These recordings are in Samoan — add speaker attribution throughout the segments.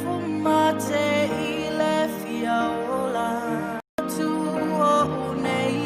Speaker 1: Fumate i le fia ola. Tu o unei.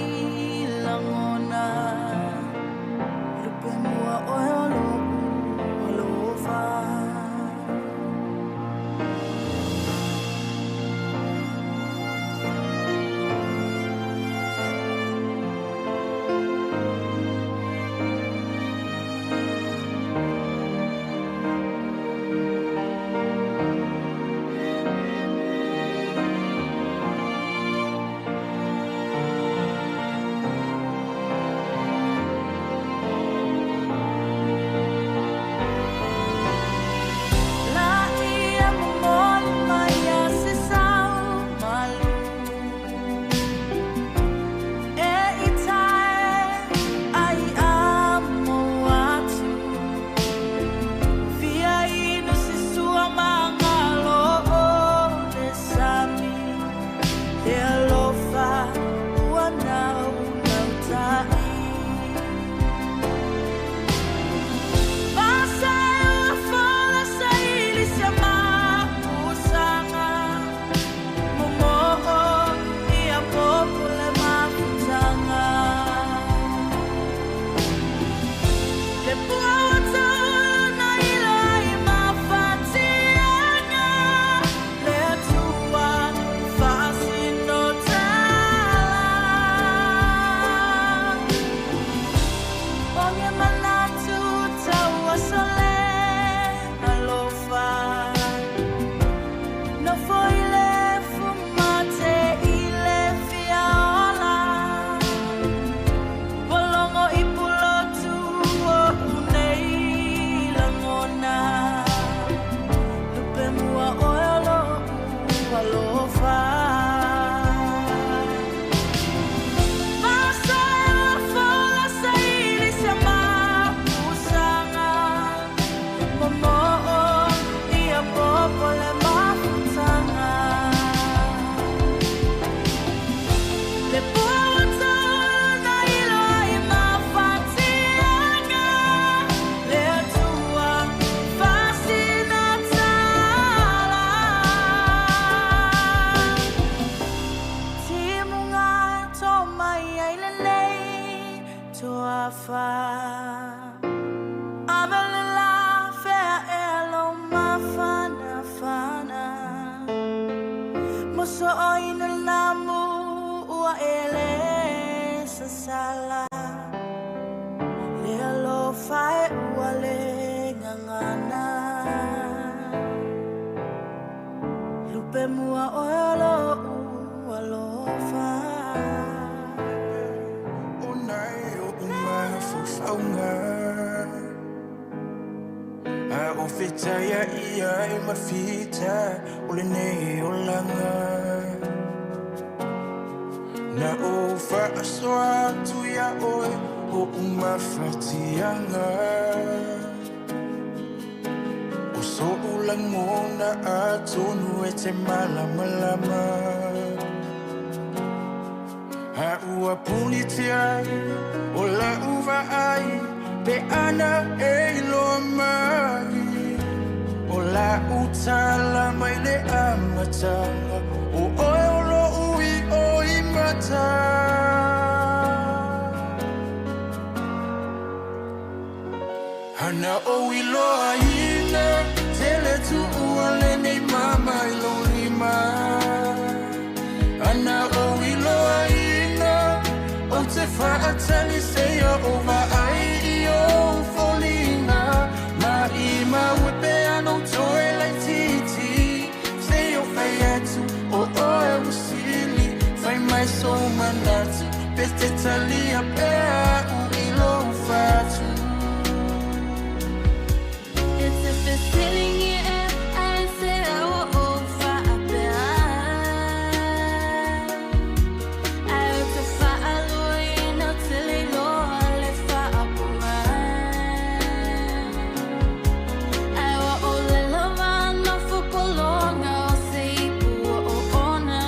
Speaker 1: Le puta ilo i mafatiaga le Atua fasina tala. Timunga tō mai ai lenei toafa. Ave le la fea e alo mafana fana. Moso o ina namu ua ele sasala. Le alofa e ua le ngangana. Lupe mua o alo alofa.
Speaker 2: O nai o umafafaunga A o fetaia ia e mafita o lenei olaga Na o faasoa atu ia oe o umafatiaga O so'u lagona atonu e te malamalama A ua puni tia o lau vaai pe ana e iloa mai O lau tala mai le amataga O oe o lo'u i o i mata Ana o iloa ina tele tuua lenei mama i lou lima Ana o iloa ina o te faatali seia o vaai i ou foliga Ma i mau e pe ana o toe laititi Se o fai atu o oe ua sili Fai mai sou manatu pe te talia pea au i lou fatu.
Speaker 1: E te feselingi e ai se ua o faapea. Ai o te faaluaina o te leiloa le faapuga. Ai ua olelo ma fukologa o se ipu o ona.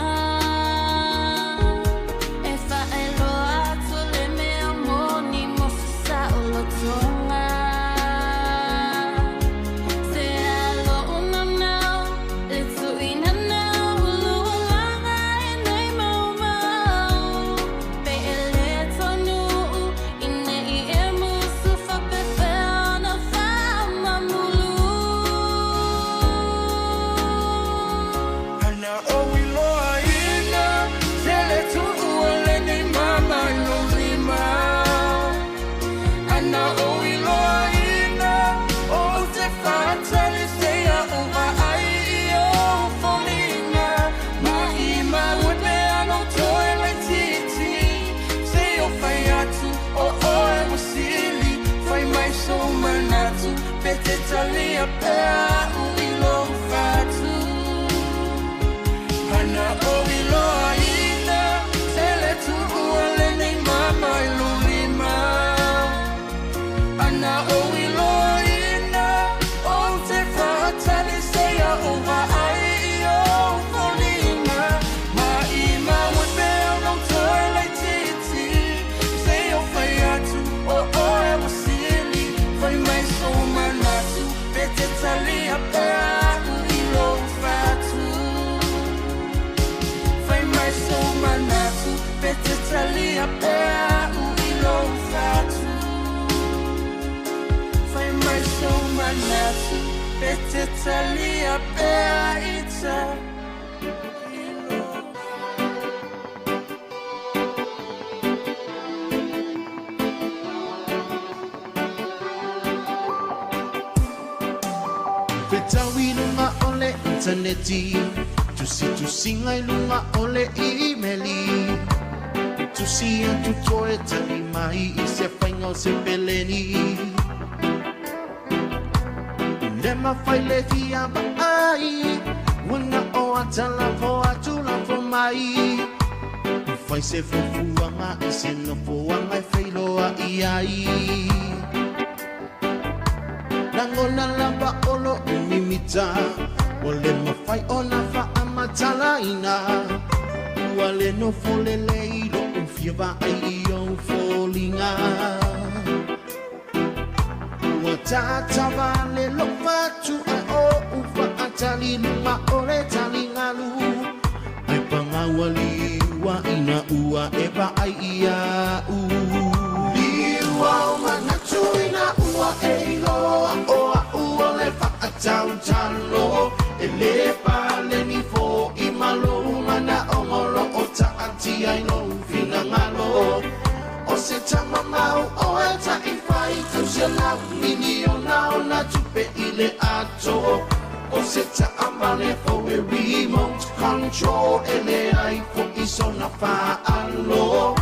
Speaker 1: E faailoa atu le mea moni mo se saolotoga. Se alo unanau, le tuinanau, lualaga e nei mau mau. Pe e le tonu, ine i e musu whapewhea na whamamulu.
Speaker 2: Ana o iloa ina tele tuua lenei mama i lou lima Ana o iloa ina o te faatali seia o vaai i ou foliga Ma i mau e pe ana o toe laititi Se o fai atu o oe ua sili Fai mai sou manatu pe te talia pea au i lou fatu Ana o iloa ina tele tuua lenei mama i lou lima Ana o iloa ina o te faatali seia o vaai i ou foliga Ma i mau e pe ana o toe laititi Se o fai atu o oe ua sili Fai mai sou manatu pe te talia pea au i lou fatu Fai mai sou manatu pe te talia pea au i lou fatu Fai mai sou manatu pe te talia pea ita i lou.
Speaker 3: Fetaui lunga o le interneti Tusi tusinga i lunga o le imeli Tusi atu toe tali mai i se whainga o se peleni Le mawhai le fia ai Wana o atala po atu la fo mai Fai se fufuanga i se nofoanga e whailoa i ai Nangona lava olo umimita O le mawhai o na whaamatalaina. Ua le nofo lelei lo'u fia vaai i ou foliga. Ua tatavale lo'u fatu ae o'u fa'atali luga o le taligalu. Ae pagaualiua ina ua e vaai iā'u. Liua o manatu ina ua e iloa o a'u o le fa'atautalo. E lē paleni fo'i ma lou mana'oga o lo'o ta'atia i lou finagalo. O se tamamau oe ta'ifai tauselau miliona ona tupe i le ato. O se ta'avale fou e remote control e leai fo'i sona fa'alo.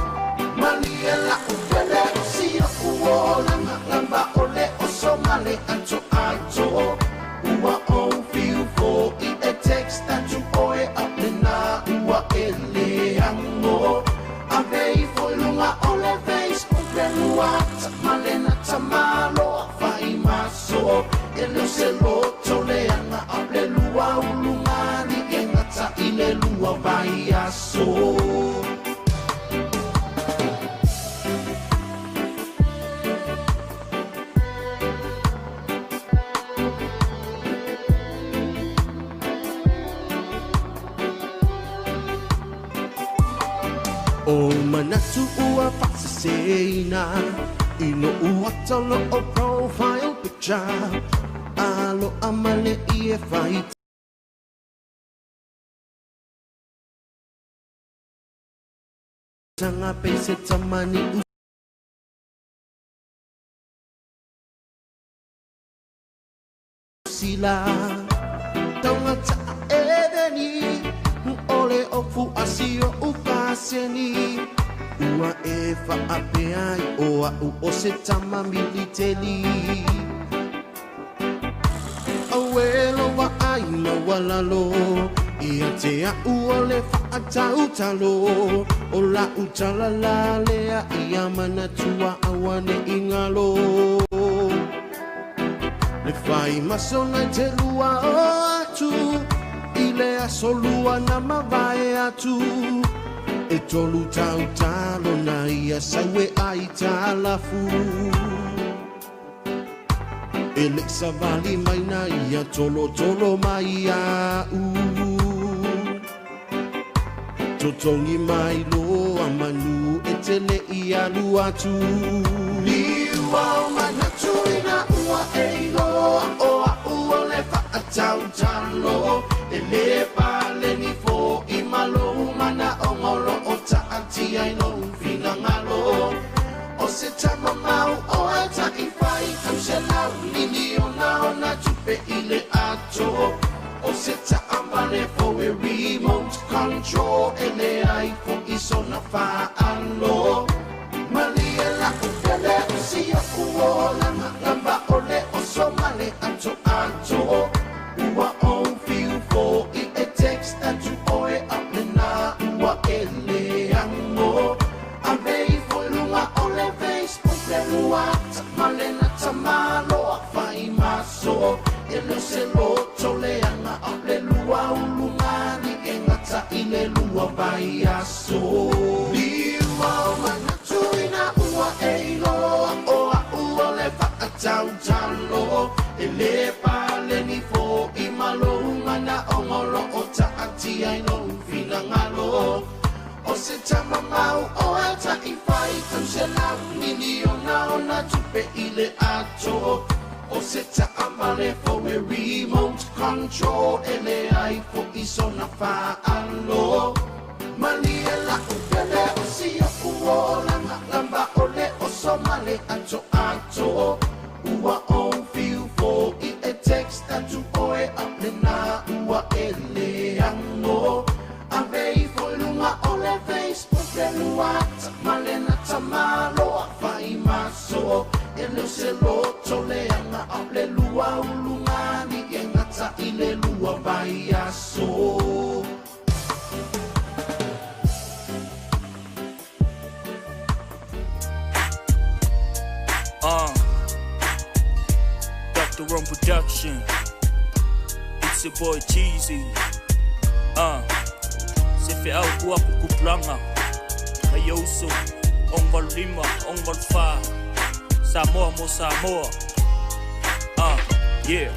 Speaker 3: Malie la'u pele o sio'u olaga lava o le oso ma le atoato. Ua ou fiu fo'i e text atu oe a lena ua e leago. Ave ifo i luga o le Facebook le luata ma lena tamaloa faimaso. E le o se loto leaga a le lua ulugali e gata i le lua vaiaso. O manatu ua fa'aseseina i lo'u ata o lo'o profile picture. Alo'a ma le'i e fai taga pei se tamani'u sila. Taugata'a eveni o le ofu asi o'u paseni. Ua e fa'apeai o a'u o se tama militeli. Auē lo vaai maualalo ia te a'u o le fa'atautalo. O la'u talala lea ia manatua auane'i galo. Le fai masona i te lua o atu i le aso lua na mavae atu. E tolu tautalo na ia sau e ai talafu. E le'i savali mai na ia tolotolo mai a'u. Totogi mai loa manu e te le'i alu atu. Liua o manatu ina ua e iloa o a'u o le fa'atautalo. E lē paleni fo'i ma lou mana'oga o lo'o ta'atia i lou finagalo. O se tamamau oe ta'ifai tauselau miliona ona tupe i le ato. O se ta'avale fou e remote control e leai fo'i sona fa'alo. Malie la'u pele o sio'u olaga lava o le oso ma le atoato. Ua ou fiu fo'i e text atu oe a lena ua e leago. Ave ifo i luga o le Facebook le luata ma lena tamaloa faimaso. E le o se loto leaga a le lua ulugali e gata i le lua vaiaso. Liua o manatu ina ua e iloa o a'u o le fa'atautalo. E lē paleni fo'i ma lou mana'oga o lo'o ta'atia i lou finagalo. O se tamamau oe ta'ifai tauselau miliona ona tupe i le ato. O se ta'avale fou e remote control e leai fo'i sona fa'alo. Malie la'u pele o sio'u olaga lava o le oso ma le atoato. Ua ou fiu fo'i e text atu oe a lena ua e leago. Ave ifo i luga o le Facebook le luata ma lena tamaloa faimaso. E le o se loto leaga a le lua ulugali e gata i le lua vaiaso.
Speaker 4: Dr. Rome Production. It's your boy Cheesy. Se feau tuu aku i le tupulaga nai ou uso 685 684 Samoa mo Samoa Ah yeah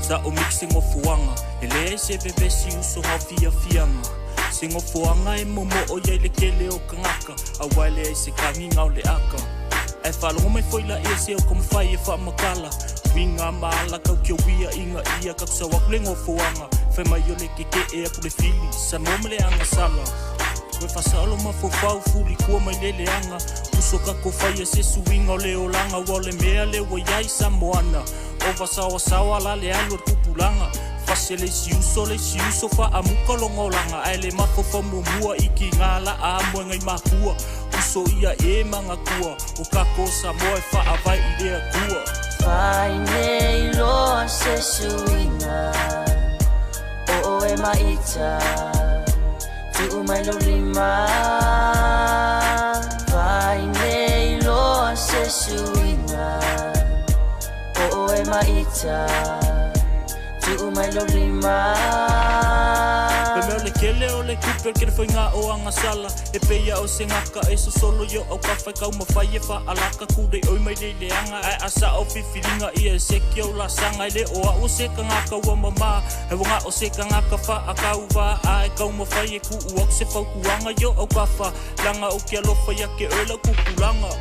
Speaker 4: Sa o miki se gofoaga e leai se vevesi usoga o fiafiaga Se gofoaga e momo'o i ai le tele o tagata auā e leai se tagiga o le aka Ae faalogo mai foi laia se o taumafai e faamatala Uiga ma ala tau te uia ina ia tatusau atu le nofoaga Fai mai o le tete'e atu le fili Samoa ma le agasala Ua faasao lou mafaufau fulitua mai le leaga Uso tatou faia se suiga o le olaga Ua o le mea lea ua i ai Samoana Ova saoasaoa la le alu a le tupulaga Fase le isi uso le isi uso Faamuta lona olaga Ae le mafaufau muamua i tiga laa amoega i matua Uso ia e manatua O tatou o Samoa e faavae i le Atua.
Speaker 2: Fai nei loa se suiga O oe ma ita Tuu mai lou lima Fai nei loa se suiga O oe ma ita Tuu mai lou lima.
Speaker 4: Fai mai o le tele o le tupe o le tele foi na o agasala E pei lava o se gata e sosolo i ou autafa e taumafai e faalaka Tulei oi mai le leaga ae a sao filifiliga ia e seki ou laasaga E le o au o se tagata ua mamā Ae ua na o se tagata faatauvā A e taumafai e tuu atu se fautuaga i ou autafa Leaga ou te alofa ia te oe lau tupulaga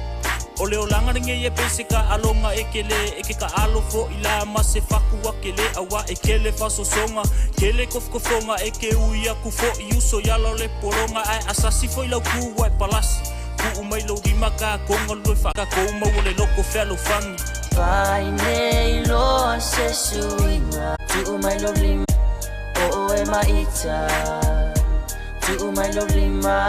Speaker 4: O le olaga lenei e pei se taaloga e kele E ke taalo foi la ma se fatu a kele Auā e kele faasosoga kele tofotofoga E ke ui atu foi uso i ala o le pologa Ae a sasi foi lau tu ua e palasi Tuu mai lou lima tatou galue faatatou Maua le loto fealofani.
Speaker 2: Fai nei loa se suiga Tuu mai lou lima O oe ma ita Tuu mai lou lima.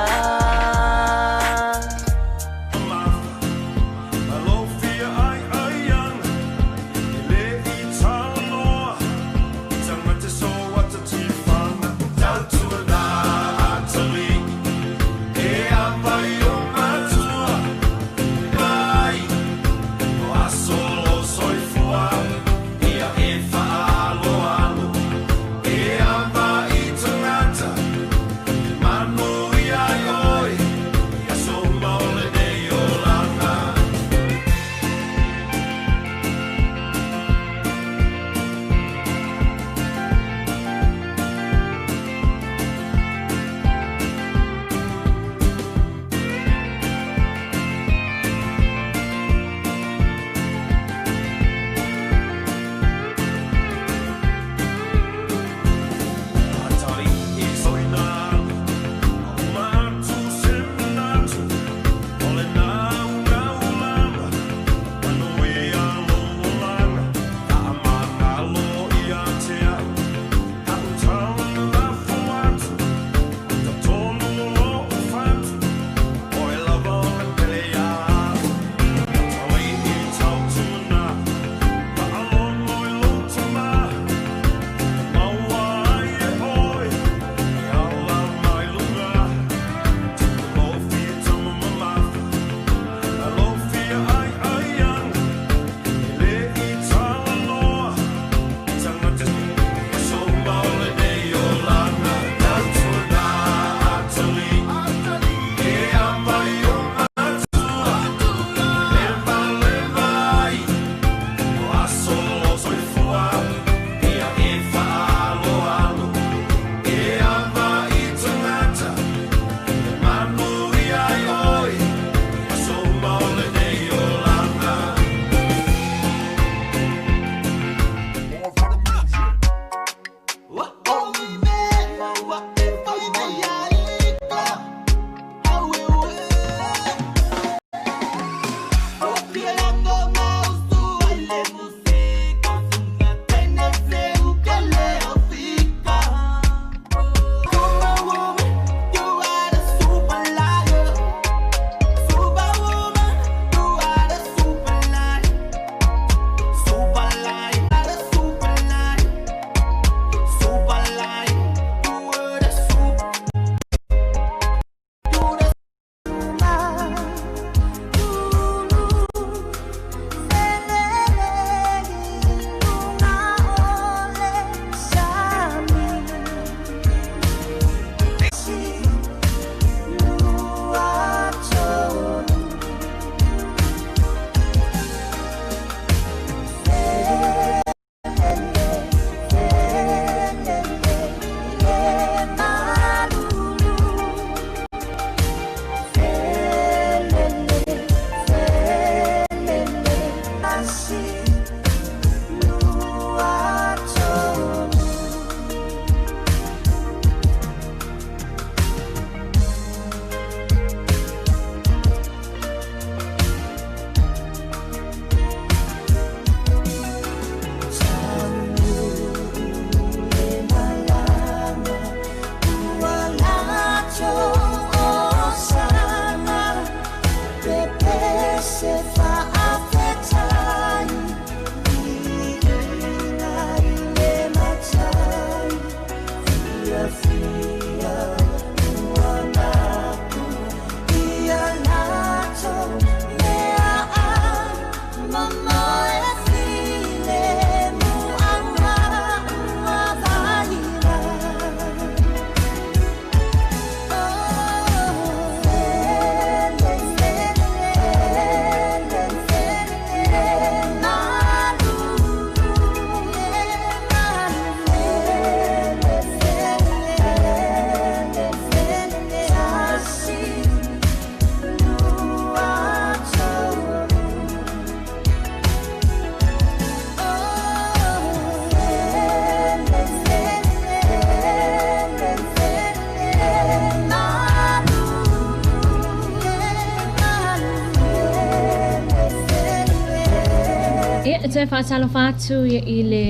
Speaker 5: Ia, e toe faatalofa atu i le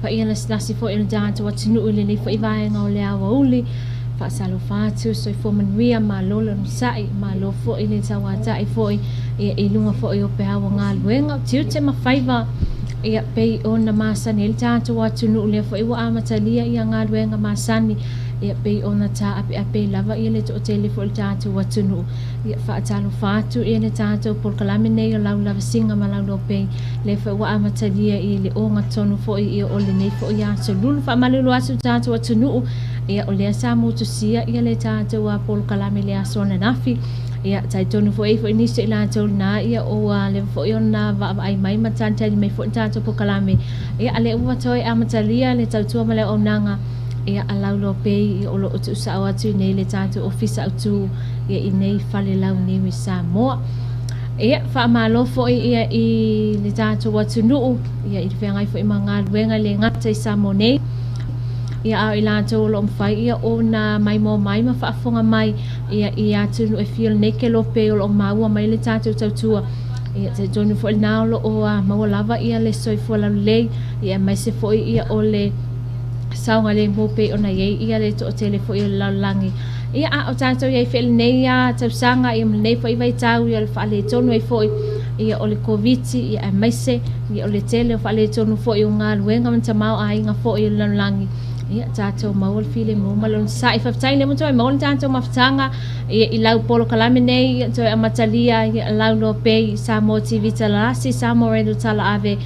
Speaker 5: paia lasilasi foi o le tatou atunuu i lenei foi vaega o le aoauli. Faatalofa atu, soifua manuia, malo le onosai, malo foi le tauatai foi i luga foi o peau o galuega, o tiute ma faiva ia pei ona masani ai le tatou atunuu, lea foi ua amatalia ia galuega masani ia pei ona taapeape ai lava ia le toatele foi o le tatou atunuu. Ia faatalofa atu i le tatou polokalame nei o lau lavasiga ma lau lopei, lea foi ua amatalia i le ogatotonu foi ia o lenei foi aso lulu. Faamalulu atu le tatou atunuu, ia o lea sa motusia ia le tatou polokalame i le aso ananafi. Ia talitonu foi e i ai foi nisi o i latou lena ia ua leva foi ona vaavaai mai ma talitali mai foi le tatou polokalame. Ia a lea ua toe amatalia le tautua ma le auaunaga ia a lau lopei o lo o tuusao atu i nei le tatou ofisa autu ia i nei fale launiu i Samoa. Ia faamalo foi ia i le tatou atunuu ia i le feagai foi ma galuega e le gata i Samoa nei ia a o i latou o lo o mafai ia ona maimoa mai ma faafofoga mai ia i atunuu e fia o lenei kelope o lo o maua mai le tatou tautua. Ia talitonu foi lena o lo o maua lava ia le soifua laulelei ia aemaise foi ia o le saogalemu pei ona i ai ia le toatele foi o le lalolagi. Ia a o tatou i ai foi i lenei tausaga ia ma lenei foi vaitau ia o le faaletonu ai foi ia o le Koviti ia aemaise ia o le tele o faaletonu foi o galuega ma tamaoaiga foi o le lalolagi. Ia tatou maua le filemu ma le onosai. Faafetai lea ua toe maua le tatou mafutaga ia i lau polokalame nei ia toe amatalia ia lau lopei Samoa TV Talalasi, Samoa Radio Talaave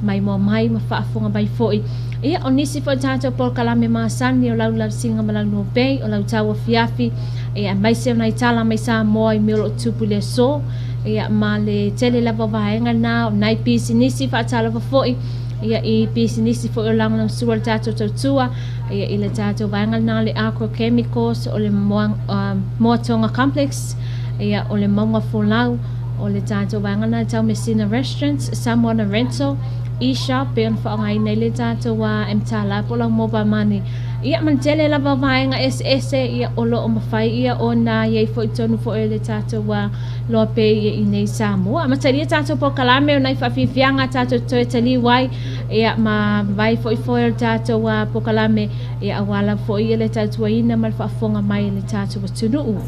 Speaker 5: maimoa mai ma faafofoga mai foi. Ia, o nisi foi o tatou polokalame masani o lau lavasiga ma lau lopei, o lau tauafiafi, ia, aemaise o nai tala mai Samoa i mea o lo o tupu i le aso, ia, ma le tele lava o vaega na, o nai pisinisi faatalofa foi, ia, i pisinisi foi o lagolagosua le tatou tautua, ia, i le tatou vaega lena o le Agrochemicals, o le Moatonga Complex, ia, o le Mauga Folau, o le tatou vaega lena e tau Messina Restaurants, Samoana Rental, e-shop pei ona faaaogaina ai le tatou MTala po o lau mobile money. Ia ma le tele lava o vaega eseese ia o lo o mafai ia ona i ai foi i totonu foi o le tatou loa pei ia i nei Samoa. Amatalia tatou polokalame o nai faafiafiaga tatou te toe taliu ai ia ma vai foi foi o le tatou polokalame ia aua lava foi ia le tautuaina ma le faafofoga mai a le tatou atunuu.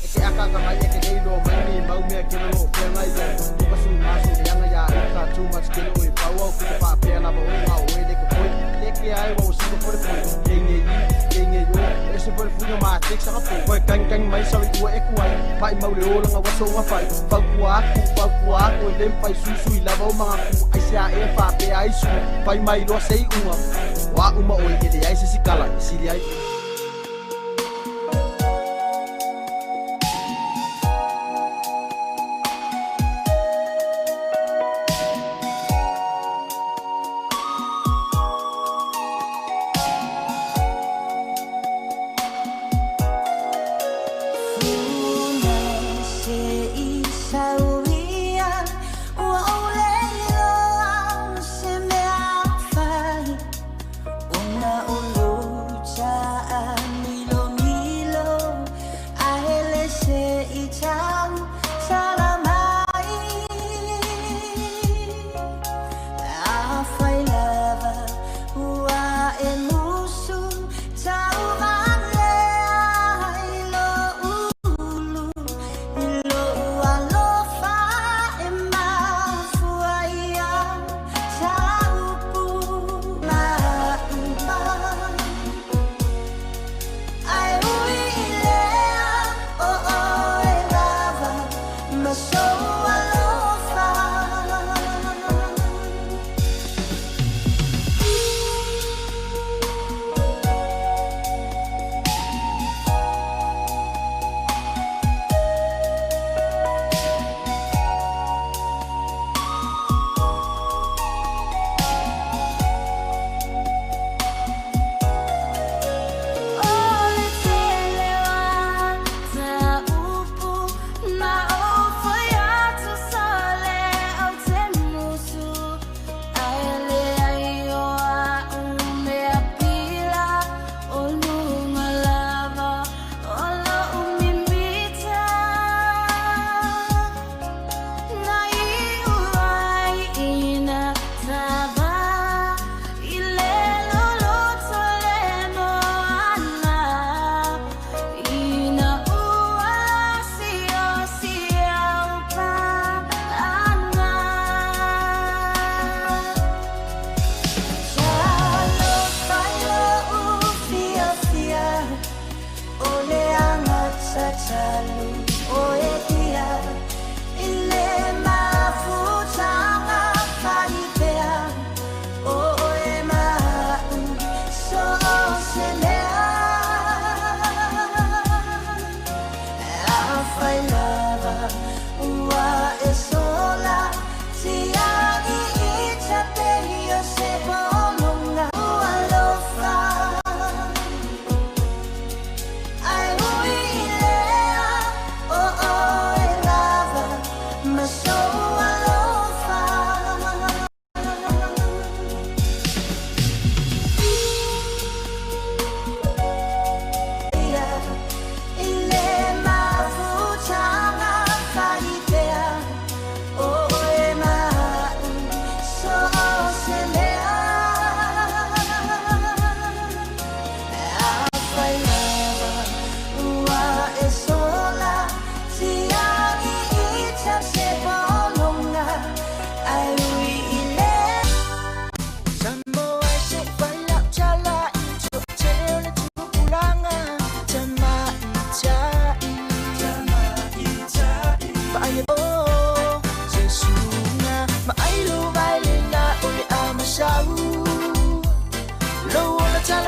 Speaker 6: E ke akaka mai e ke nei loa mai nei mau mea ke lolo o feagai ai o ka su maso le anga ia i ka too much ke lo e pau au ke te paapea lava o nga o e le ko koi le ke ai wa o siko fo le poi ke nge i ke nge yo e se fo le fuga ma tek sa po koe kang kang mai sa i ua e kuai mai mau le olanga wa so nga fai fau kua aku fau kua aku e lem fai susu i lava o manga ku ai se a e fa pe ai su fai mai loa sei unga wa uma o e le ai se sikala sili ai.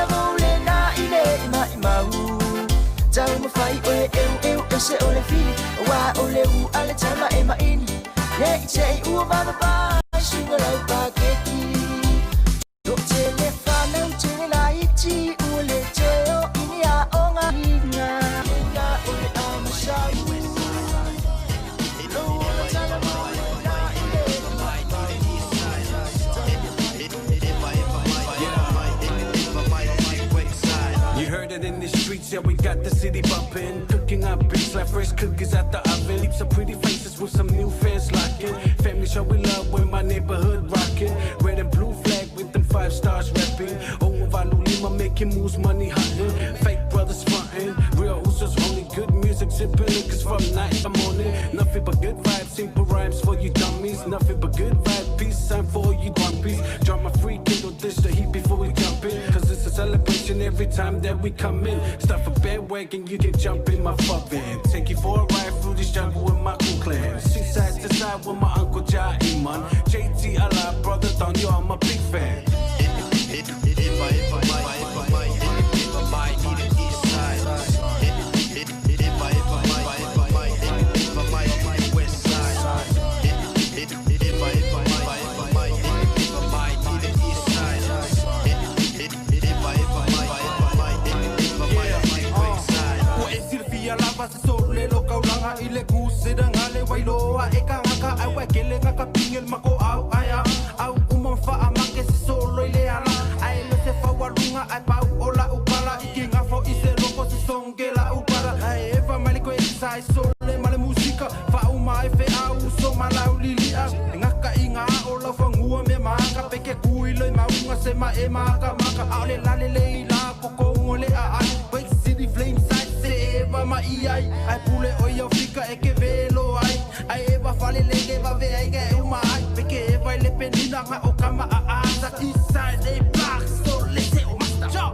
Speaker 2: tala mo le na i le mai mau Tau mawhai oe eu eu e se o le fili Wa o le u a le tama e maini Le i te i ua vava pai Suga lau paketi Do te le whanau te la iti Ua le te o ini a o ngā inga Inga o le amasau Lo o le tala mo le na i le mai mau
Speaker 7: You heard it in the streets, yeah, we got the city bumping. Cooking up beats like fresh cookies out the oven. Leave some pretty faces with some new fans locking. Family show we love when my neighborhood rocking. Red and blue flag with them 5 stars repping. Ovalu Lima making moves, money hunting. Fake brothers fronting, real Usos only good music, sipping liquors from night to morning. Nothing but good vibes, simple rhymes for you dummies. Nothing but good vibe, peace sign for all you grumpies. Drop my free kindle, dish the heat before we jump in. Cause it's a celebration every time that we come in. Stuff a bandwagon, you can jump in my fuck van. Take you for a ride through this jungle with my cool clan. See side to side with my uncle Ja Iman. JT Allah, brother Don, you I'm a big fan.
Speaker 8: Ua e silafia lava se sole lo kaulanga i le kuseda ngale wailoa e kangaka ai ua kele ngaka pingel mako au ai a au uma faa make se solo i le ala ai lo se faualuga ai pau o la upala i ke gafo i se loko se songe la upala ai eva mai le koe sai sole ma le musika faauma ai feau so malau lilia e gaka i gā o lau fagua mea maka peke kui loi mauga se ma e maka maka aole lale lei la kokogo le aai Wake City Flame side se eva ma i ai ai pule o ia fika e ke velo ai ai eva fale lege va ve ai ke uma ai peke eva i le penina nga o kama a asa east side they block so le se o master Ciao.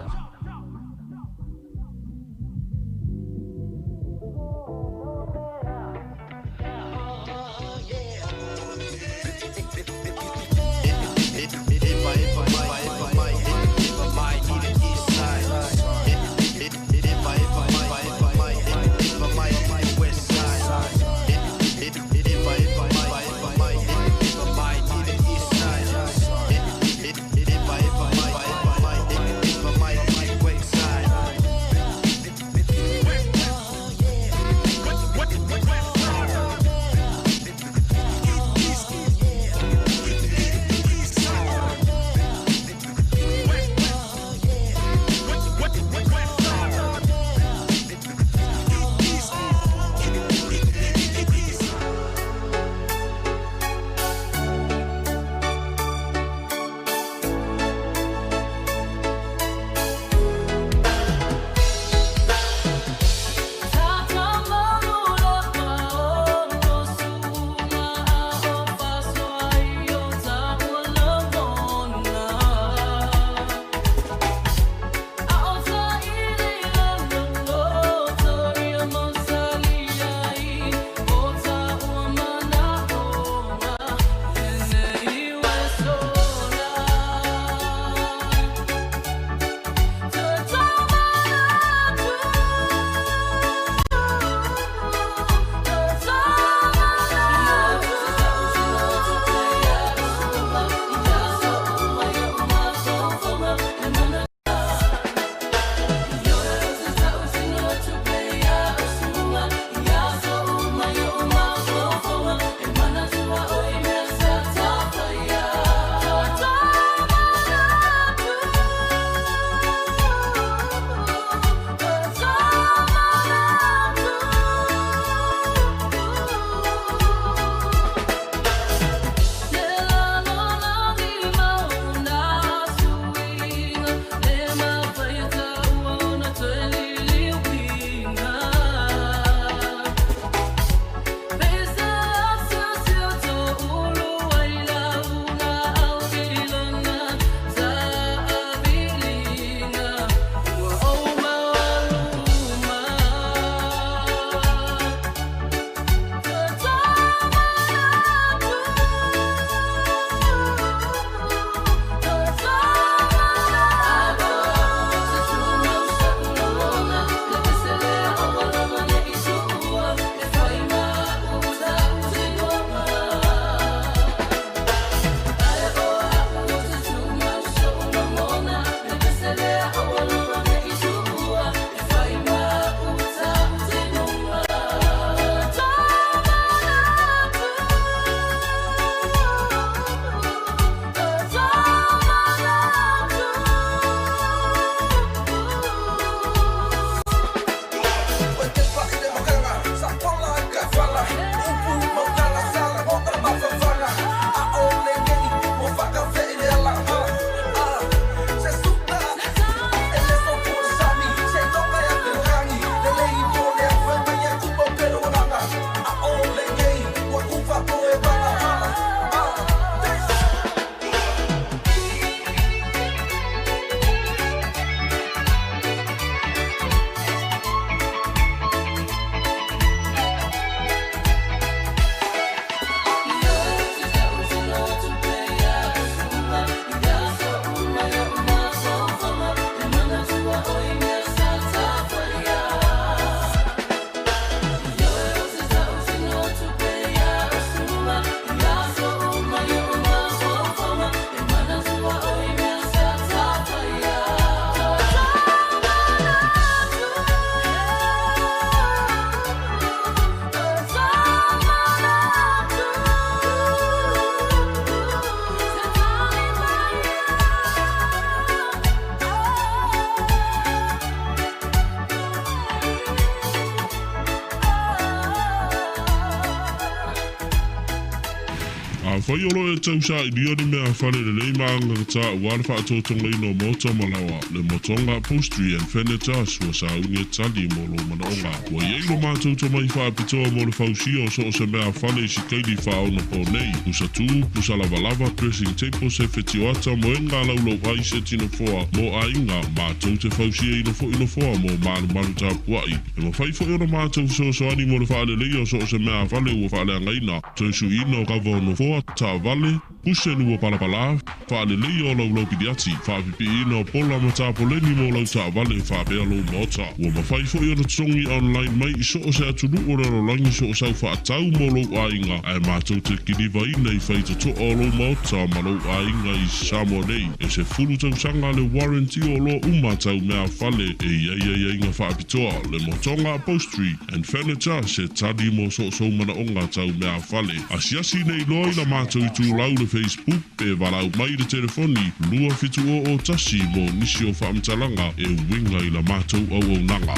Speaker 9: Afai o lo e tausaʻilia ni mea fale lelei ma agagatā uā le faatotogaina o maota ma laoa, le Motoga Upholstery and Furnitures ua sauni e tali mo lou manaoga. Ua i ai lo matou tomai faapitoa mo le fausia o so o se mea fale i sikaili faaonaponei, pusa tū, pusa lavalava, dressing table, se fetioata, moega laulau ai, seti nofoa mo aiga, matou te fausiaina foʻi nofoa mo malumalu tapuaʻi. E mafai foʻi ona matou fesoasoani mo le faaleleia o so o se mea fale ua faaleagaina, toe suiina o kava o nofoa, taavale, kuseni ua palapalā, faaleleia o laulau piliati, faapipiiina o pola ma tapoleni mo lau taavale faapea lou maota. Ua mafai foʻi ona totogi online mai i so o se atunuu o le lalolagi so o sau faatau mo lou aiga, ae matou te kilivaina i faitotoa o lou maota ma lou aiga i Samoa nei. E 10 tausaga le warranty o oloa uma tau mea fale e i ai aiaiga faapitoa, le Motoga Upholstery and Furniture se tali mo so o sou manaoga tau mea fale. Asiasi nei loa i la matou itulau le Facebook pe valaau mai i le telefoni 27001 mo nisi o faamatalaga e uiga i la matou auaunaga.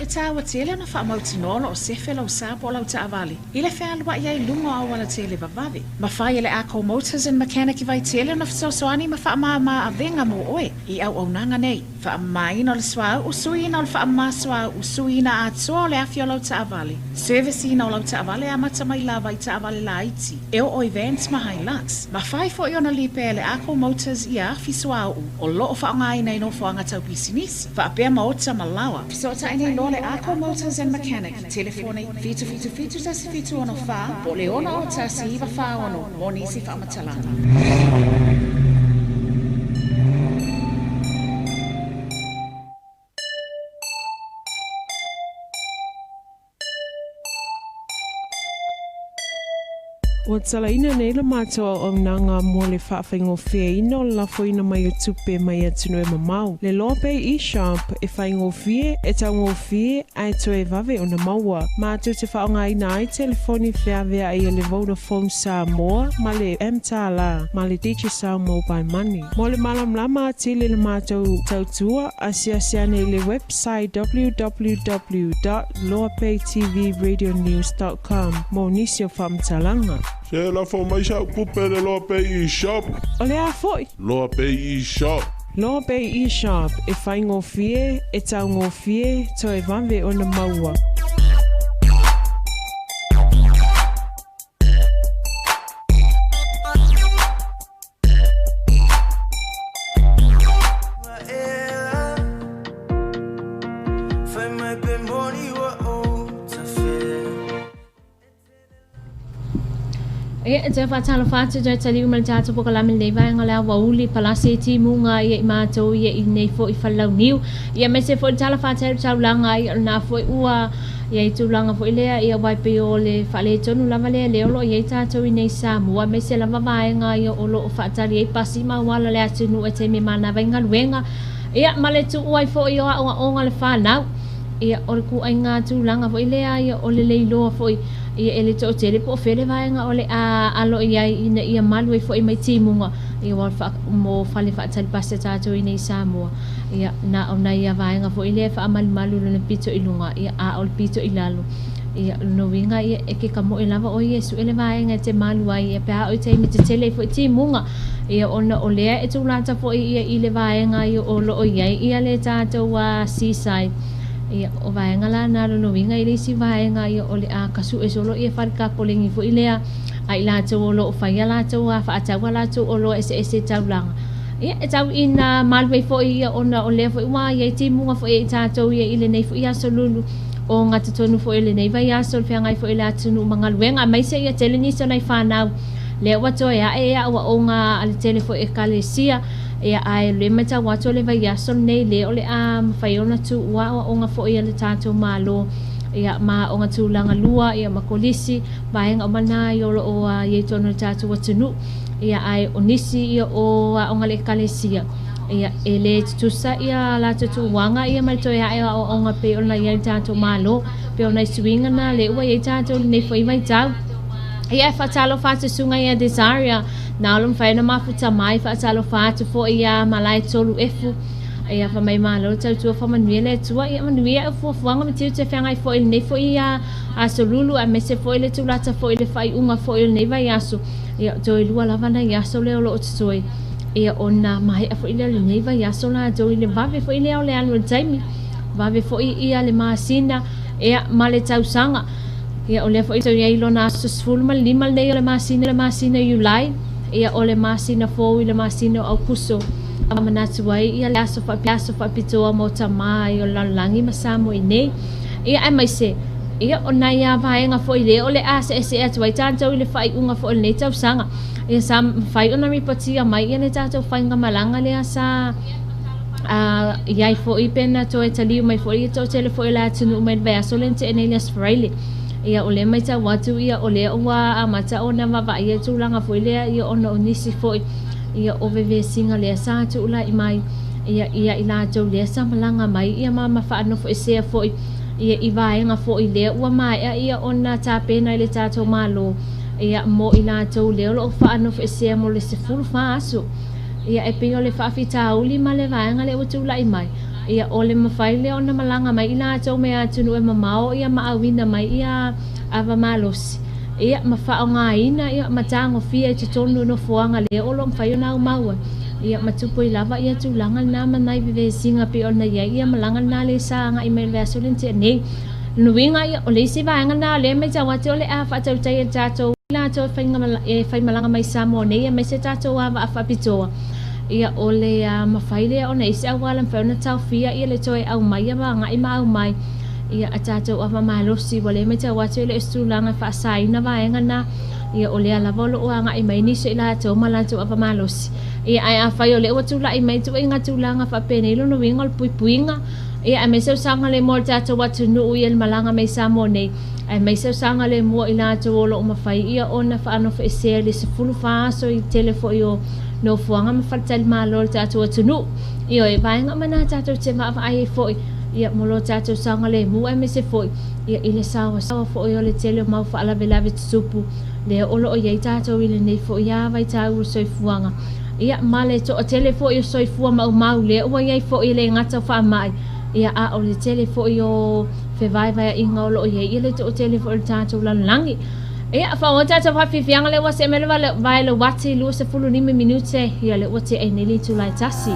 Speaker 10: E tāua tele ona faamautinoa o loo sefe lau sa po o lau taavale i le fealuaʻi ai i luga o auala tele vavave. Mafai e le Ako Motors and Mechanic i Vaitele ona fesoasoani ma faamāmā avega mo oe i auaunaga nei. Faamamaina o le suauu, suiina o le faamamā suauu, suiina atoa o le afi o lau taavale, service-ina o lau taavale amata mai lava i taavale laiti e oo i vans ma Hilux. Mafai foʻi ona lipea e le Ako Motors ia afi suauu o loo faaaogaina i nofoaga tau pisinisi faapea maota ma laoa. Fesootai nei loa le Ako Motors and Mechanic i telefoni 777 1764 po o le 601 946 mo nisi faamatalaga.
Speaker 11: Ua talaina nei la matou auaunaga mo le faafaigofieina o le lafoina mai o tupe mai atunuu e mamao. Le Loa Pay eShop e faigofie, e taugofie ae toe vave ona maua. Matou te faaaogaina ai telefoni feaveai a le Vodafone Samoa ma le mTālā ma le Digicel Mobile Money. Mo le malamalama atili i le matou tautua, asiasi ane i le website www.loapaytvradionews.com mo nisi o faamatalaga.
Speaker 9: Se lafo mai sa'u tupe le Loa Pay eShop.
Speaker 11: O le a foʻi?
Speaker 9: Loa Pay eShop.
Speaker 11: Loa Pay eShop e faigofie, e taugofie, toe vave ona maua.
Speaker 5: Ia, e toe faatalofa atu toe taliu ma le tatou polokalame i lenei vaega o le aoauli palasi ai timuga ia i matou ia i lenei foi falelauniu. Ia aemaise foi le tala faatali taulaga ia o lena foi ua i ai tulaga foi lea ia aua e pei o le faaletonu lava lea lea o loo i ai tatou i nei Samoa aemaise lava vaega ia o loo faatali ai pasi ma auala le atunuu e taimi e manava ai galuega. Ia ma le tuu ai foi o aoaoga a le fanau. Ia o le kūaiga tulaga foi lea ia o le leiloa foi ia e le toʻatele po o fea le vaega o le a alo i ai ina ia malu ai foi mai timuga ia aua o le mo fale faatali pasi a tatou i nei Samoa. Ia na o nai ia vaega foi lea e faamalumalu lona pito i luga ia a o le pito i lalo. Ia o lona uiga ia e ke kamoe lava ʻoe ia e suʻe le vaega e te malu ai ia pe a oo i taimi tetele ai foi timuga. Ia ona o lea e tulata foi ia i le vaega ia o loo i ai ia le tatou seaside. Ia o vaega la na lona uiga i le isi vaega ia o le a kasuʻe solo ia fale kapolegi foi lea a i latou o loo faia latou a faatau a latou oloa eseese taulaga. Ia e tau ina malu ai foi ia ona o lea foi ua i ai timuga foi ia i tatou ia i lenei foi aso lulu o gatotonu foi o lenei vaiaso le feagai foi o le atunuu ma galuega aemaise ia tele nisi o nai fanau lea ua toe ae e aoaoga a le tele foi o ekalesia. Ia ae o lea e matau atu o le vaiaso lenei lea o le a mafai ona tuua aoaoga foi a le tatou Malo ia ma aoga tulaga lua ia ma kolisi vaega uma na ia o loo i ai totonu o le tatou atunuu. Ia ae o nisi ia o aoga a le ekalesia ia e lē tutusa ia latou tuuaga ia ma le toe ae o aoaoga pei ona i ai le tatou Malo pei o nai suiga na lea ua i ai tatou i lenei foi vaitau. Ia e faatalofa atu susuga ia Desaria na o lo mafai ona mafuta mai. Faatalofa atu foi ia Malae Tolu Efu Ia fa mai malo tautua faamanuia le Atua. Ia manuia au fuafuaga ma tiute feagai foi i lenei foi aso lulu aemaise foi le tulata foi i le faaiuga foi o lenei vaiaso. Ia toe lua lava nai aso lea o lo o totoe. Ia ona maea foi lea o lenei vaiaso latou i le vave foi lea o le alu o le taimi. Vave foi ia le masina ia ma le tausaga. Ia o lea foi toe i ai lona aso 15 lenei o le masina le masina Iulai. Ia o le masina fou i le masina o Aukuso. Manatu ai ia le aso aso faapitoa mo tamā i o le lalolagi ma Samoa i nei. Ia aemaise ia o nai a vaega foi lea o le a seese'e atu ai tatou i le faaiuga foi o lenei tausaga. Ia sa mafai ona ripotia mai ia le tatou faigamalaga lea sa iai foi pe na toe taliu mai foi ia toatele foi o le atunuu mai le vaiaso lea na tea nei le Aso Faraile. Ia o lea matau atu ia o lea ua amata ona vaavaaia tulaga foi lea ia ona o nisi foi ia o vevesiga lea sa tuula'i mai ia ia i latou lea sa malaga mai ia ma ma faanofoesea foi ia i vaega foi lea ua maea ia ona tapena i le tatou Malo ia mo i latou lea o loo faanofoesea mo le 14 aso. Ia e pei o le faafitauli ma le vaega lea ua tula'i mai ia o le mafai lea ona malaga mai i latou mai atunuu e mamao ia ma auina mai ia ava malosi ia ma faaaogāina ia ma tagofia i totonu o nofoaga lea o loo mafai ona aumau ai ia ma tupu ai lava ia tulaga lena ma nai vevesiga pei ona iai ia malaga lena le sa aga'i mai le vaiaso lea na tea nei. Lona uiga ia o le isi vaega lena o lea e matau atu o le a faatautai e le tatou latou e faimalaga mai Samoa nei aemaise tatou avaa faapitoa ia o le mafai lea ona i se auala mafai ona taofia ia le toe aumai ma agai ma aumai ia a tatou ava malosi ua le matau atu e le o se tulaga e faasaina vaega na ia o lea lava o loo agai mai nisi o i latou ma latou ava malosi. Ia ae afai o lea ua tula'i mai tuuaiga tulaga faapenei lona uiga o le puipuiga ia aemaise o saogalemu o le tatou atunuu ia le malaga mai Samoa nei aemaise o saogalemu o i latou o loo mafai ia ona faanofoesea i le 14 aso i tele foi o nofoaga ma faletalimalo o le tatou atunuu. Ioe, vaega uma na tatou te vaavaai ai foi ia mo lo tatou saogalemu aemaise foi ia i le saoasaoa foi o le tele o mau faalavelave tutupu lea o loo iai tatou i lenei foi a vaitau o le soifuaga ia ma le toatele foi o soifua maumau lea ua iai foi e le gata o faamai ia a o le tele foi o fevaevaeaiga o loo iai ia le toatele foi o le tatou lalolagi. Ia faaauau tatou faafiafiaga lea ua see mai le vae le uati 25 minute ia lea ua tea ai nei le itula e tasi.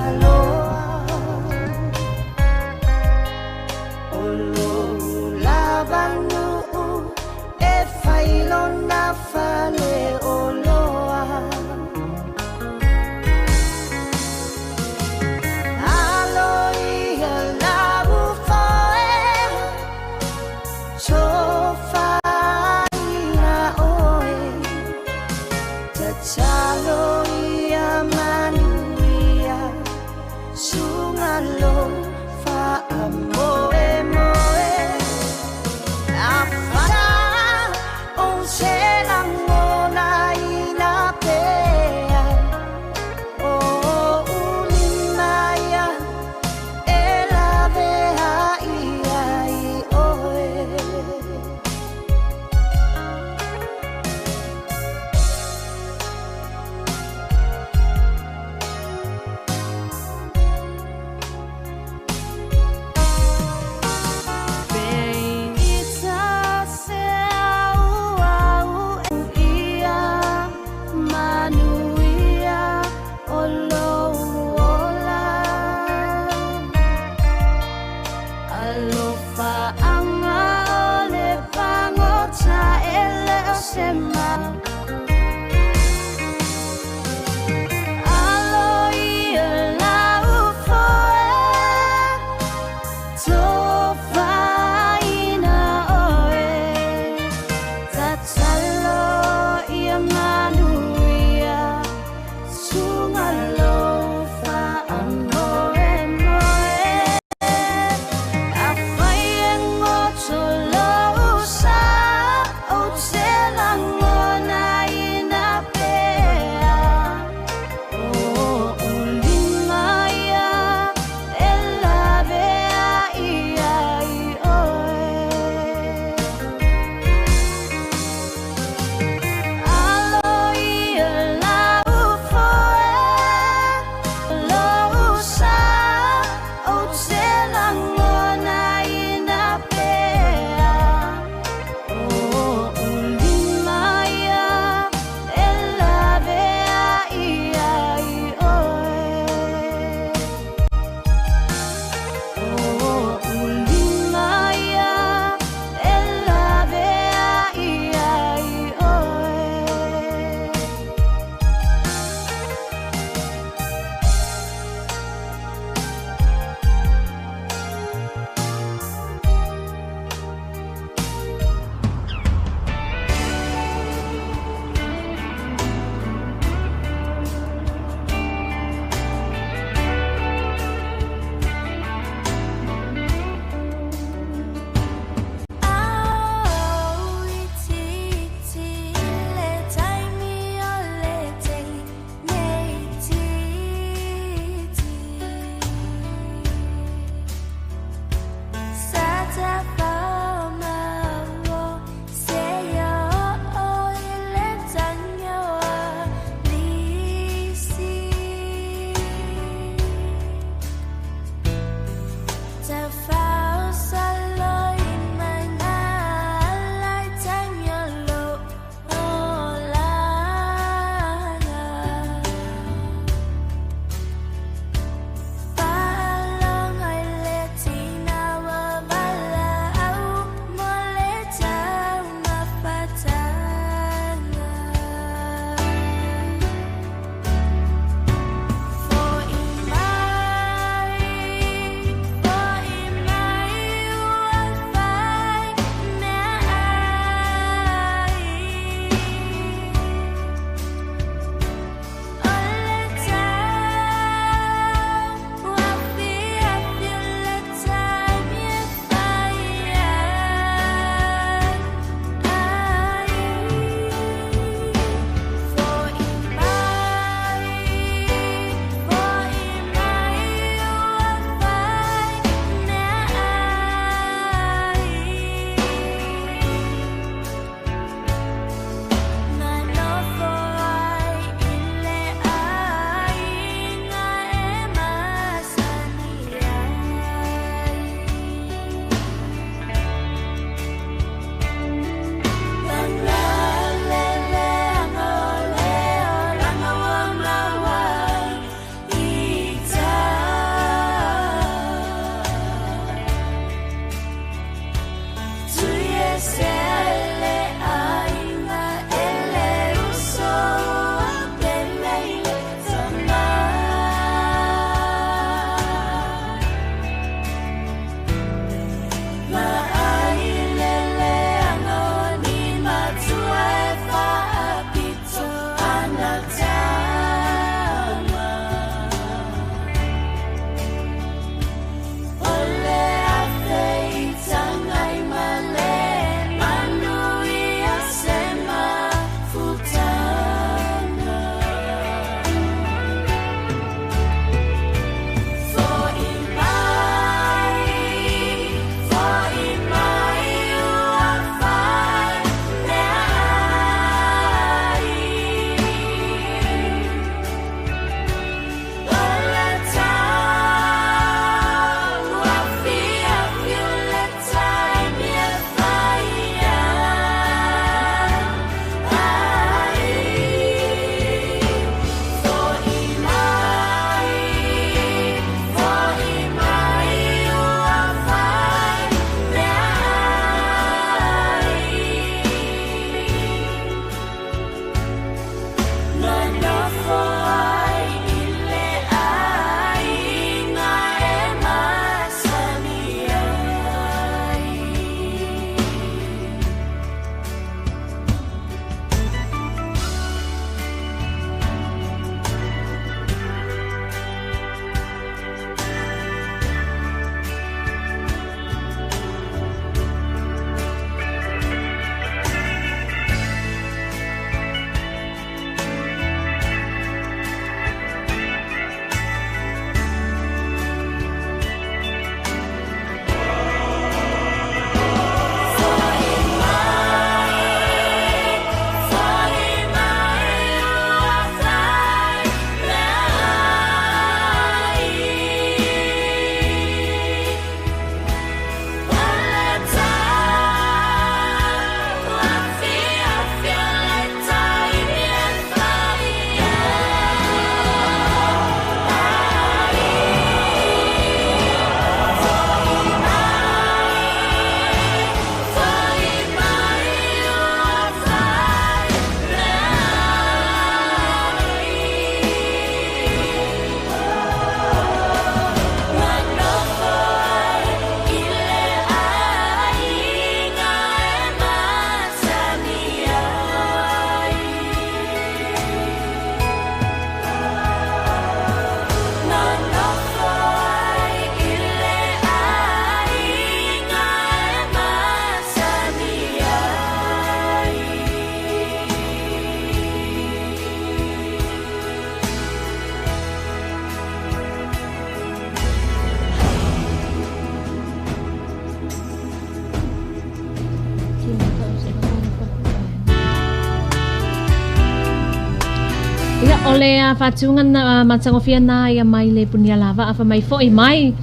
Speaker 5: o le faatuga na matagofie na ia mai le punia lava afa mai fo'i mai.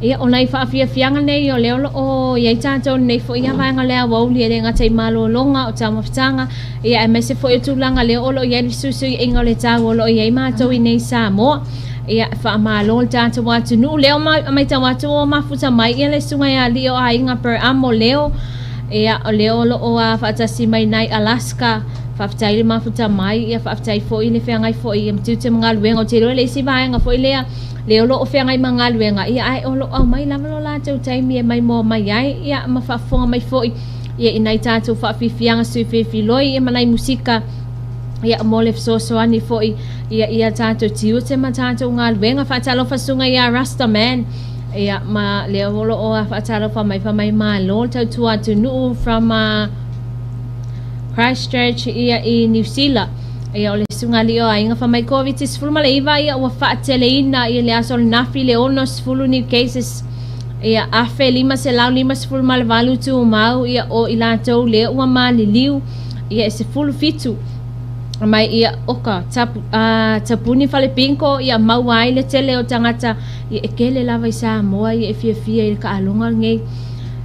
Speaker 5: Ia o nai faafiafiaga nei o lea o loo iai tatou nei fo'i ia vaega lea aoauli e le gata i malologa o taumafataga ia aemaise foi o tulaga lea o loo iai le fesuisuiaiga o le tau o loo iai matou i nei Samoa. Ia faamalo le tatou atunuu lea o matau atu o mafuta mai ia le susuga ia alii o aiga Per Amo Leo. Ia o lea o loo faatasi mai nai Alaska. Faafetai le mafuta mai, ia faafetai foi le feagai foi ia ma tiute ma galuega. Ou te iloa le isi vaega foi lea lea o loo feagai ma galuega, ia ae o loo aumai lava lo latou taimi e maimoa mai ai, ia ma faafofoga mai foi ia i nai tatou faafiafiaga sui filifiloi ia ma nai musika ia mo le fesoasoani foi ia ia tatou tiute ma tatou galuega. Faatalofa susuga ia Rastaman ia ma lea o loo faatalofa mai fa mai malo le tautua atunuu from Christchurch ia i New Zealand. Ia o le susuga alii o aiga fa mai Koviti-19 ia ua faateleina ia le aso ananafi le 60 new cases ia 1558 tumau ia o i latou lea ua maliliu ia e 17 mai ia oka tapuni falepinko ia maua ai le tele o tagata ia e kele lava i Samoa ia e fiafia i le kaaloga lenei.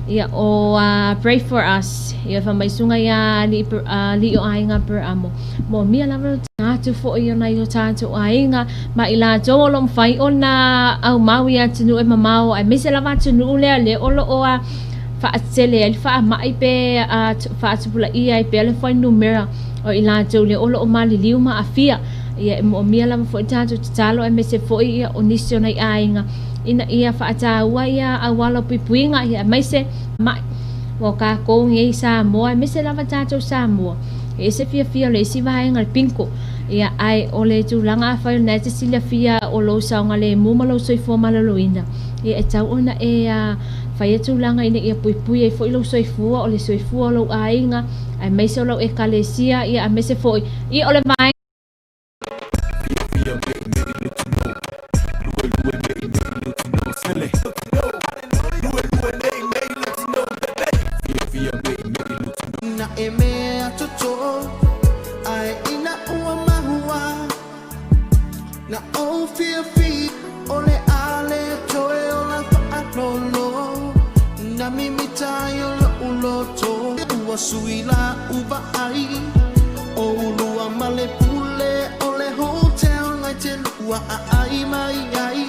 Speaker 5: Ia o pray for us ia fa mai susuga ia alii o aiga Per Amo mo mia lava lo atu foi o nai o tatou aiga ma i latou o lo mafai ona aumau i atunuu e mamao aemaise lava atunuu lea lea o loo faatele ai le faamai pe faatupulaia ai pea le fuainumera o i latou lea o loo maliliu ma aafia. Ia e moomia lava foi tatou tatalo aemaise foi ia o nisi o nai aiga ina ia faataua ia auala o puipuiga ia aemaise mai ua kakou nei Samoa aemaise lava tatou Samoa e ese fiafia o le isi vaega le pinko. Ia ae o le tulaga afai o lena e te silafia o lou saogalemu ma lou soifua maloloina ia e tau ona e faia tulaga ina ia puipui ai foi lou soifua o le soifua o lou aiga aemaise o lau ekalesia ia aemaise foi ia o le vaega
Speaker 3: Na e mea toto ai ina ua mahua na o fiafi o le ale toe o la faalolo na mimita i o lo'u loto ua sui la uva ai o ulua ma le pule o le hotel ngai te lua aai mai ai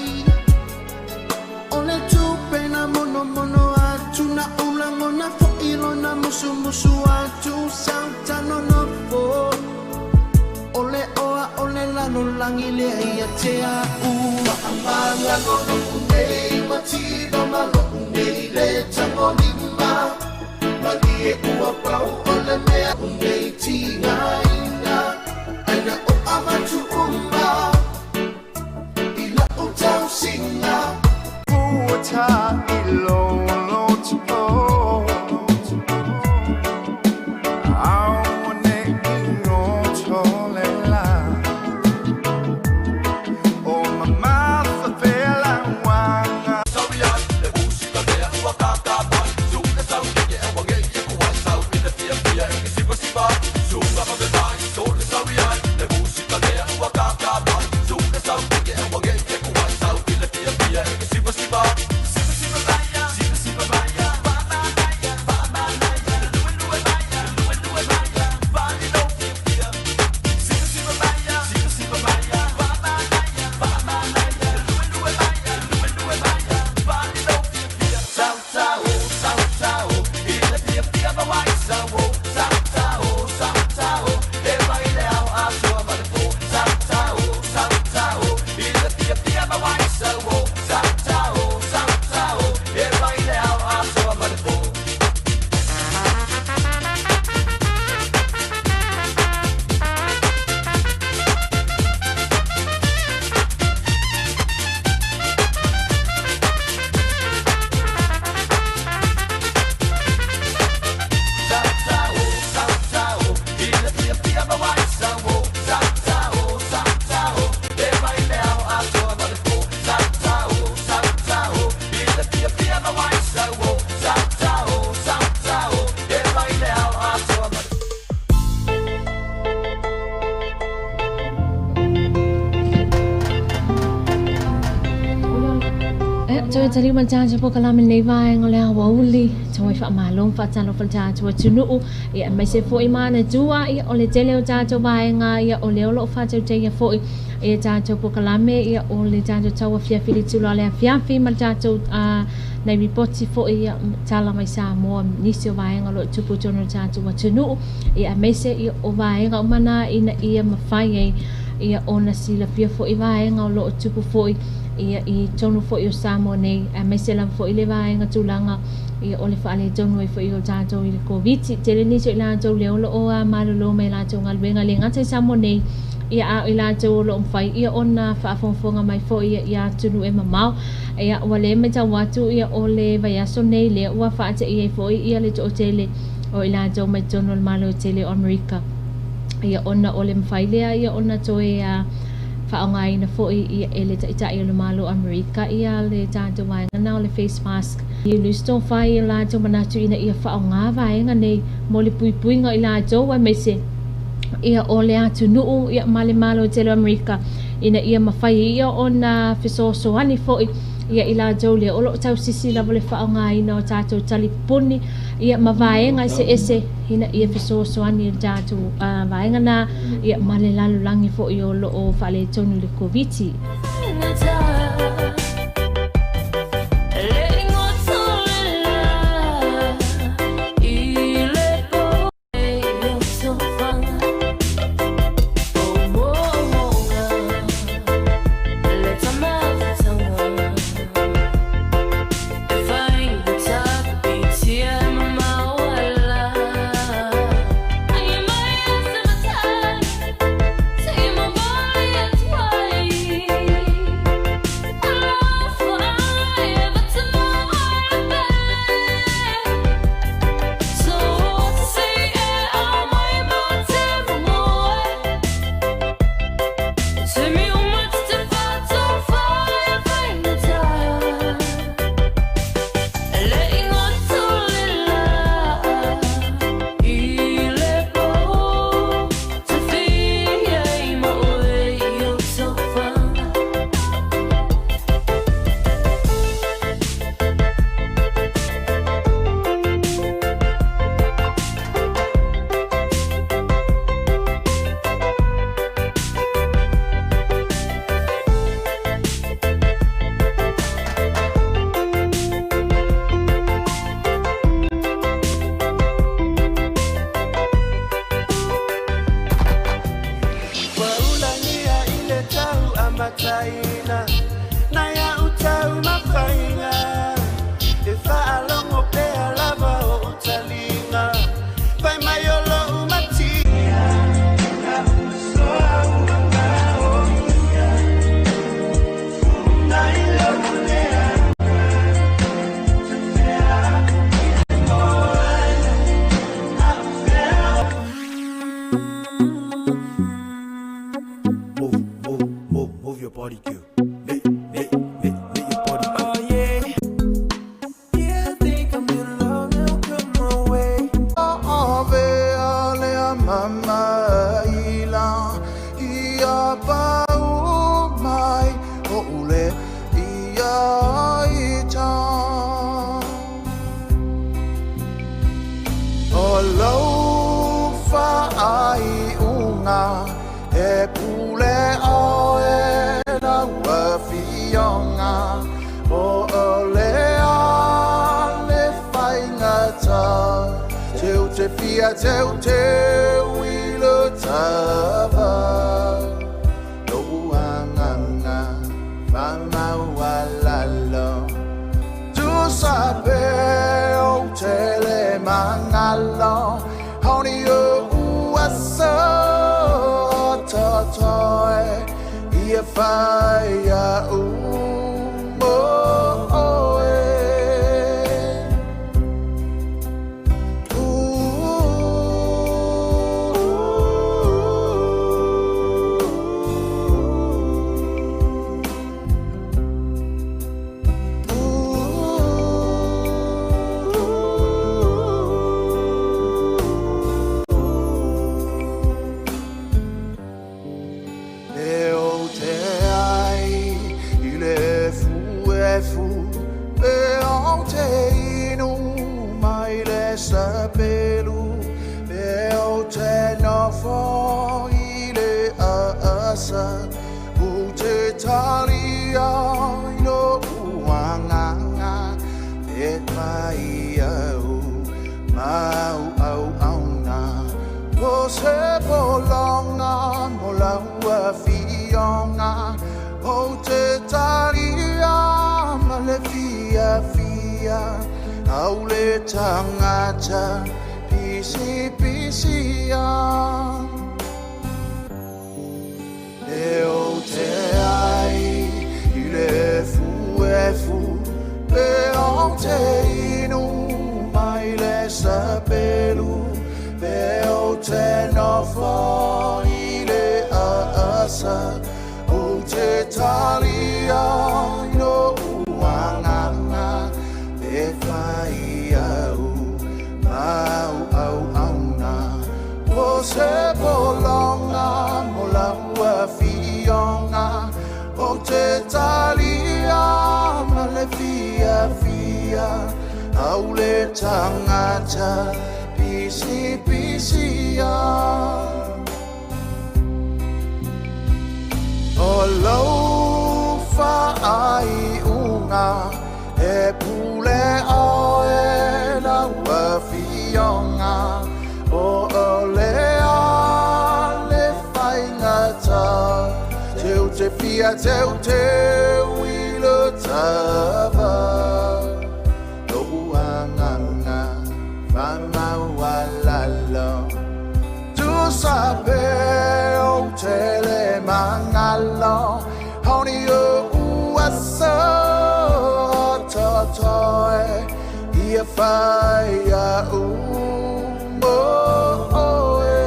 Speaker 3: o le tupe na monomono atu na ulagona fo'i lona musumusu atu sautanonofo o le oa o le lalolagi lea ia te a'u faamagalo lo'u nei mativa ma lo'u nei le tagolima malie ua pau o le mea u nei tigaina ai na o avatu uma i la'u tausiga.
Speaker 2: Ua i lo loto Au ne ino tole la O mamafa pela wanga.
Speaker 5: Toe tali ma tātou po kalame nei vaenga o le aoauli, toe faamalo ma faatalofa le tatou atunuu, ia aemaise foi mana tua ia o le tele o tatou vaega ia o lea o loo faatautaia foi ia tatou pokalame ia o le tatou tauafiafi le tula o le afiafi ma le tatou nai ripoti foi ia tala mai Samoa nisi o vaega o loo tupu i totonu o le tatou atunuu ia aemaise ia o vaega uma na ina ia mafai ai ia ona silafia foi vaega o loo tupu foi ia i totonu foi o Samoa nei aemaise lava foi le vaega tulaga ia o le faaletonu ai foi o tatou i le Koviti. Tele nisi o i latou lea o loo malolo mai latou galuega le gata i Samoa nei ia a o i latou o loo mafai ia ona faafogafoga mai foi ia i atunuu e mamao. Ia ua le matau atu ia o le vaiaso nei lea ua faateia ai foi ia le toatele o i latou mai totonu o le Malo tele o Amerika ia ona o le mafai lea ia ona toe faaaogaina foi ia e le taitai o le Malo o Amerika ia le tatou vaega na o le face mask. I lusi fai ia latou manatu ina ia faaaoga vaega nei mo le puipuiga o i latou aemaise ia o le atunuu ia ma le Malo tele o Amerika ina ia mafai ia ona fesoasoani foi ia i latou lea o loo tausisi lava le faaaogaina o tatou talipuni ia ma vaega eseese ina ia fesoasoani i le tatou vaega na ia ma le lalolagi foi o loo faaletonu i le Koviti.
Speaker 2: Ua ulagia i le tau amataina nai au tau mafaiga e faalogo pea lava o taliga fai mai o lou matia.
Speaker 8: Move, move, move, move your body, girl. Make, make, make, make your body go.
Speaker 2: Oh yeah. Yeah, I think I'm in love now, come my way.
Speaker 3: Ave ale a mama ila ia pau mai o ule ia ita o lau faai unga e pule oe lau fionga o ole a le faigata teu te fia teu teu i le tava lou agaga faamaualalo tu sape o tele magalo haoni o ua so totoe ia fai au mo oe. E o te ai i talia i lo uanganga e mai au mau au auna o se polonga mo laua fionga o te talia ma le fia fia au le tangata pisi pisi a E o te ai i le fu e fu Pe o te inu mai le sapelu Pe o te nofo i le aasa O te talia i no uanganga Pe whai au mau au auna O se polonga mo laua fionga O te talia ma le fia fia Au le tangata pisi pisi a O lau whaai unga E pule oe laua fionga O ole a le whaingata Teu te fia teu teu i le tava Lo uanganga whamaualalo Tu sape o te le mangalo Honi o uasa totoe Ia whaia u mo oe.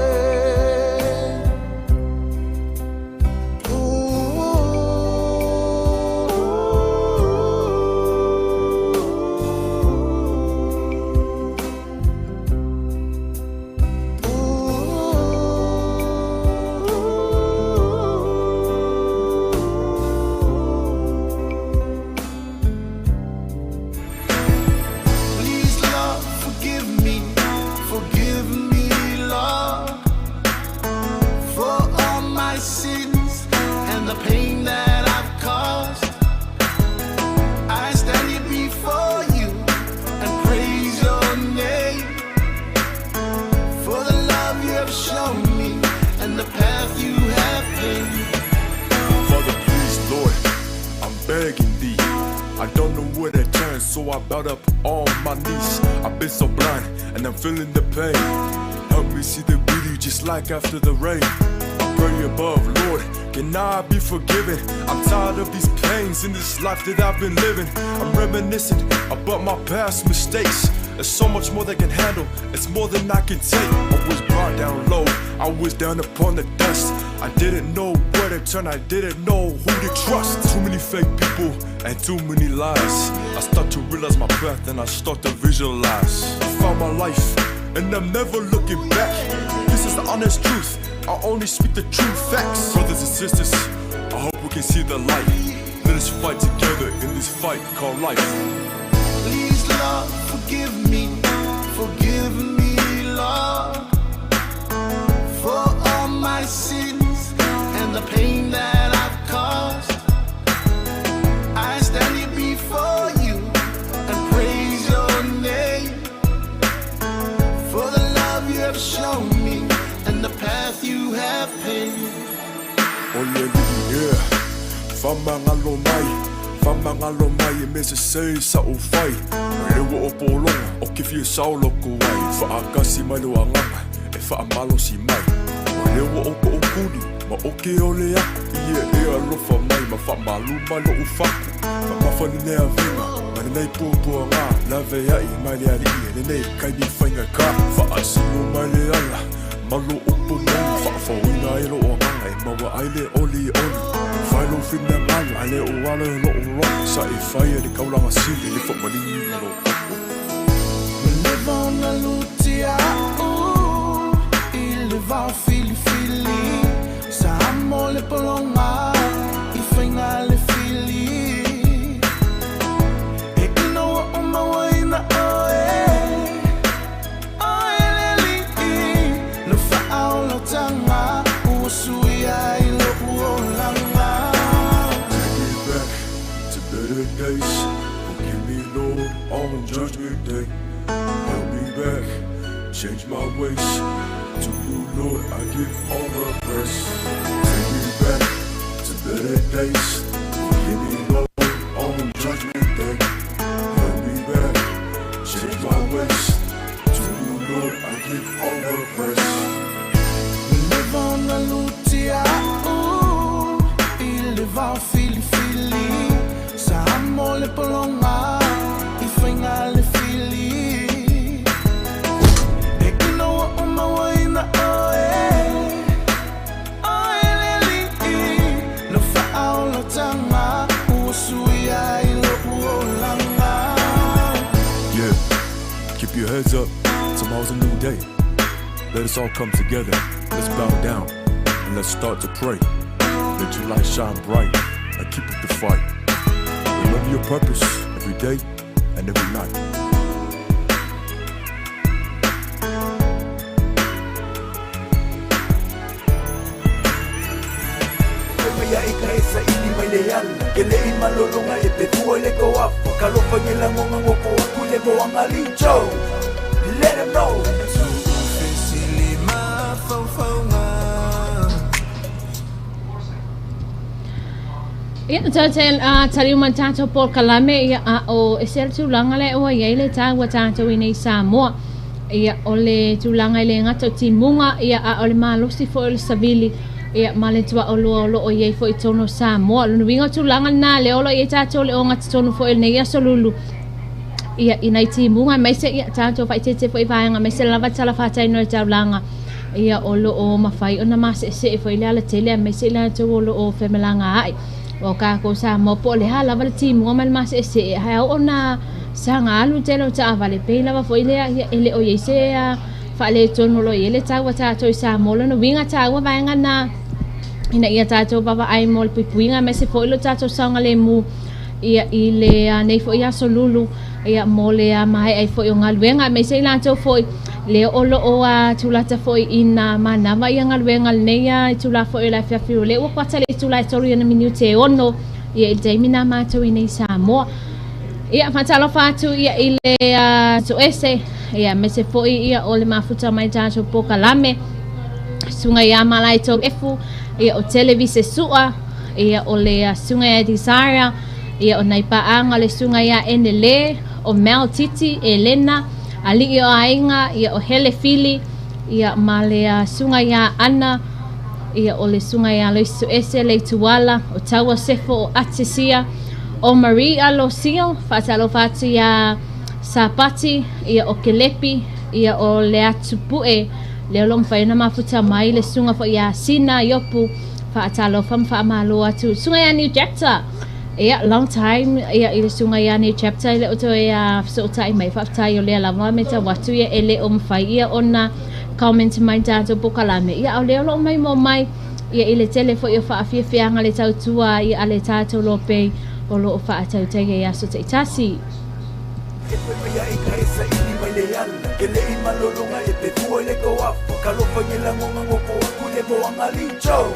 Speaker 2: Please, Lord, forgive me, forgive me, Lord, for all my sins and the pain that I've caused. I stand here before you and praise your name for the love you have shown me and the path you have paved.
Speaker 12: Father, please, Lord, I'm begging thee. I don't know where to turn, so I bowed up on my knees. I've been so blind, and I'm feeling the pain. Help me see the beauty just like after the rain. I pray above, Lord, can I be forgiven? I'm tired of these pains in this life that I've been living. I'm reminiscing about my past mistakes. There's so much more they can handle, it's more than I can take. I was brought down low, I was down upon the dust. I didn't know where to turn, I didn't know who to trust. Too many fake people and too many lies. I start to realize my path and I start to visualize. I found my life and I'm never looking back. This is the honest truth, I only speak the true facts. Brothers and sisters, I hope we can see the light. Let us fight together in this fight called life.
Speaker 2: Please, Lord, forgive me, forgive me, Lord, for all my sins and the pain that I've caused. I stand here before you and praise your name for the love you have shown me and the path you have paved.
Speaker 12: O le alii e, faamagalo mai, faamagalo mai i mea sesē sa ou fai. O lea ua ou pologa, ou te fia saoloto ai, faatasi mai lou Agaga e faamalosi mai. O lea ua ou tookuli, ma ou te ole aku, ia e alofa mai ma faamalu mai lou fatu. Mamafa lenei avega ma lenei puapuaga, laveai mai le Alii i lenei taimi faigata. Faasino mai le ala ma lou upu moni, faafouina ai lou agaga e maua ai le olioli. Fai lou finagalo, ae le o alo i lou loto, sa e faia le taulaga sili i le faamaliliina lou toto.
Speaker 2: Ua leva ona lutia au i le vao filifili Sa amo le pologa i faiga le fili E ina ua ou mauaina oe Oe le alii Lau faaolataga ua suia ai lou olaga.
Speaker 12: Judgment Day. Help me back, change my ways. To you, Lord, I give all the praise. Take me back to better days. Forgive me, Lord, on Judgment Day. Help me back, change my ways. To you, Lord, I give all the praise.
Speaker 2: Leva na lutia u i le vao filifili sa amo le polonga i fainga le fili e ina ua uma ua ina oe oe le li'i lo faaolotanga ua suia i lo'u olaga.
Speaker 12: Yeah, keep your heads up. Tomorrow's a new day. Let us all come together. Let's bow down and let's start to pray. Let your light shine bright and keep up the fight. Remember your purpose every day and every night.
Speaker 13: Ia i ka esa ili mai le ala Ke le i malolonga e pe fua i le koafa Ka lofa nge la ngonga ngoko aku le moanga li Joe. Let 'em know.
Speaker 2: Fesili mafaufauga.
Speaker 5: Ia, tau a tali uma tātou Paul Kalame, ia, a o e se tulaga le ua iai le tāua tātou i nei Samoa. Ia, o le tulaga i le gata o timuga, ia, a o le malosi foi o le savili, ia, ma le tuaʻoloa o loo iai foi tonu Samoa. Lona uiga o tulaga lenā le olo iai tātou le ogatotonu foi o lenei aso lulu. Ia, i nai timuga, maise, ia, tātou faaitete foi vaega, maise lava tala faataino le taulaga. Ia, o loo mafai ona maseesee foi le alatele, maise i latou o loo femalaga ai. O kākou Samoa po o le hā lava le timuga ma le maseesee, hae ao ona saga alu tele o taavale pei lava foi lea, ia, e le o iai se faaletonu o lo i ai le taua tātou i Samoa. Lona uiga tāua vaega na ina ia tātou vavaai mo le puipuiga ma se foi lo tātou saogalemu ia i le nei foi aso lulu ia mo le maea ai foi o galuega aemaise i latou foi le o loo a tulata foi ina manava ia galuega lenei i tula foi o le afiafi o le ua kuata le itula e tolu ia na minute e ono ia i le taimi na matou i nei Samoa. Ia faatalofa atu ia i le toese ia mese foi ia o le mafuta mai tātou pokalame suga ia malai tau efu ia o televise sua ia o le suga ia Desire ia o nai paanga le suga ia Enele o Mel Titi Elena ali'i o aiga ia o Hele Fili ia ma le suga ia Ana ia o le suga ia Loisu Ese le Tuala o Taua Sefo o Atisia o Marie Alosio faatalofa atu ia Sapati ia o Kelepi ia o le Atupu'e le o lo mafai ona mafuta mai le suga foi ia Sina Iopu faatalofa ma faamalo atu suga ia New Chapter ia long time ia i le suga ia New Chapter i le o toe fesootai mai faafetai o lea lava me tau atu ia e le o mafai ia ona comment mai tatou pokalame ia o lea o loo mai mo mai ia i le tele foi o faafiafiaga le tautua ia a le tatou lopei o loo faatautaia i aso taitasi.
Speaker 13: E ia i ka esa ili mai le ala Ke le i malolonga e pe fua i le koafa Ka lofa nge la ngonga ngoko aku le moanga li Joe.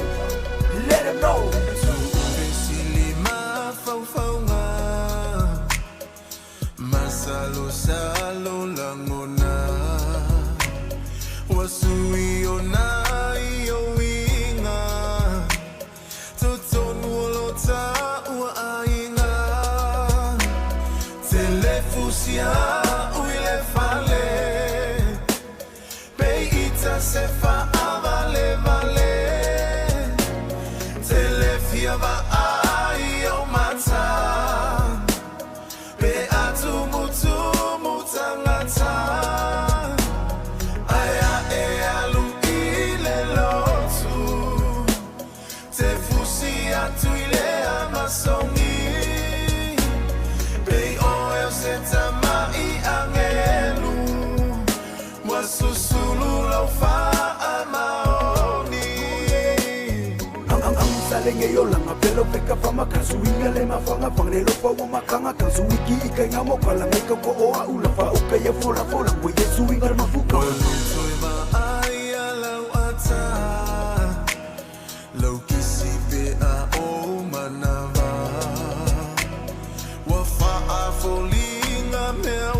Speaker 13: Let 'em know.
Speaker 2: Fesili mafaufauga masalosalo lagona ua sui ona i ouiga totonu o lo taua aiga telefusia ui le fale peita se faavalevale telefia vaai o mata pe atumutumu tagata aia e alu i le lotu te fusi atu i le amasogi pei oe o se tama'i agelu ua susulu lau faamaoni.
Speaker 13: Salenge yo langa pelo feka fama kansuinga le mafanga fang le lofa wa makanga kansuiki i kai ngamo kala ngai ko o a ula fa uka ya fola fola we Yesu inga mafuka.
Speaker 2: Toe vaai a lau ata lau kisi pe a o manava ua faafoliga mea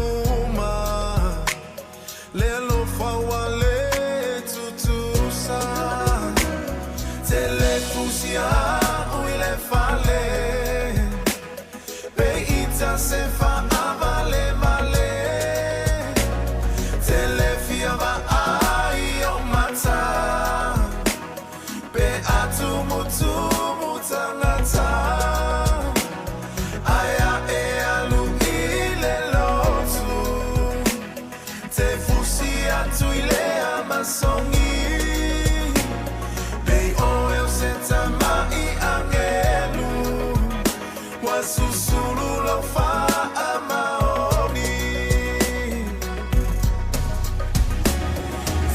Speaker 14: Susulu lau faamaoni.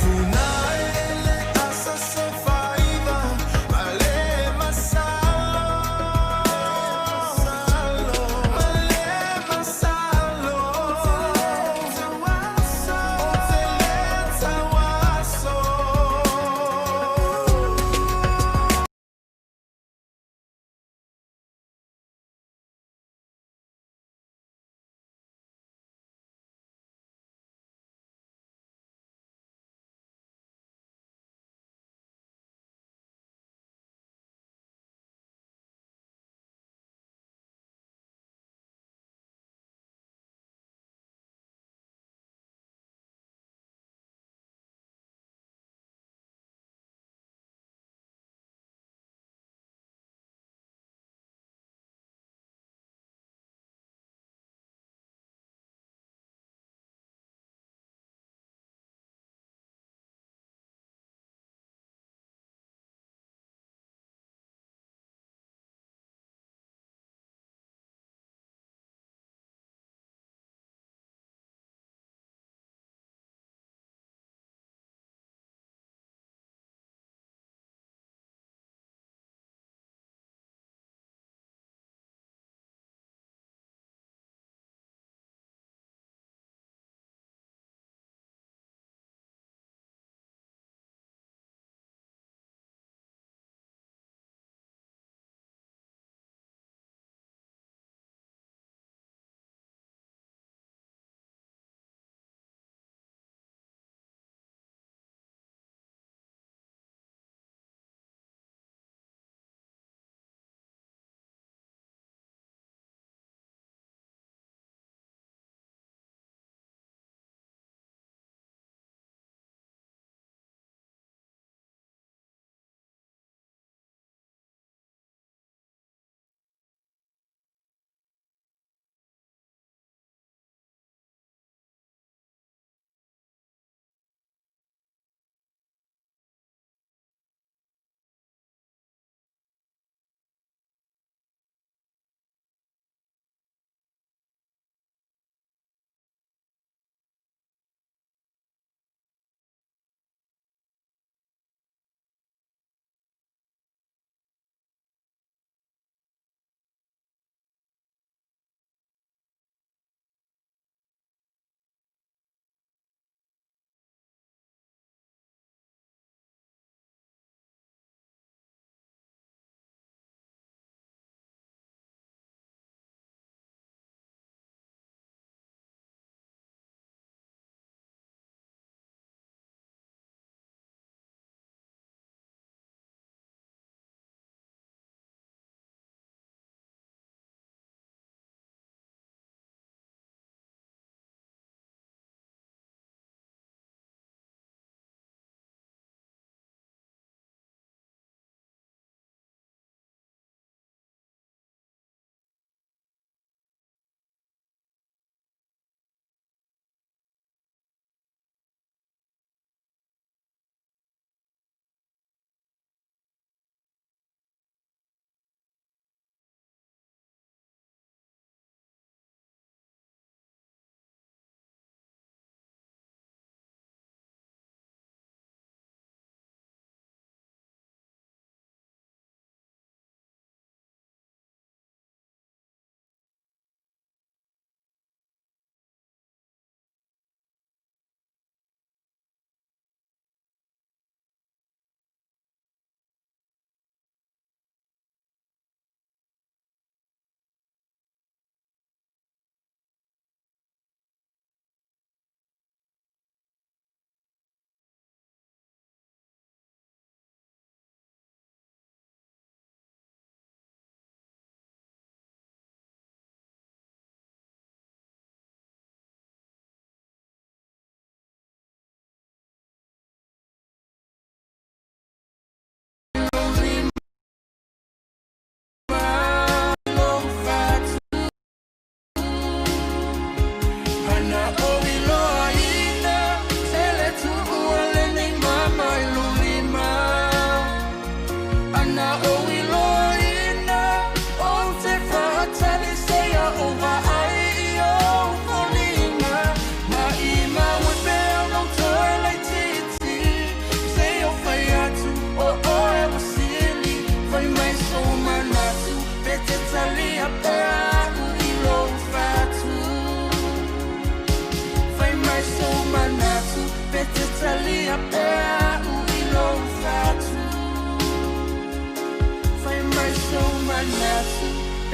Speaker 14: Funaele asaso faiva ma le masalo. Ma le masalo. O te le tauaso.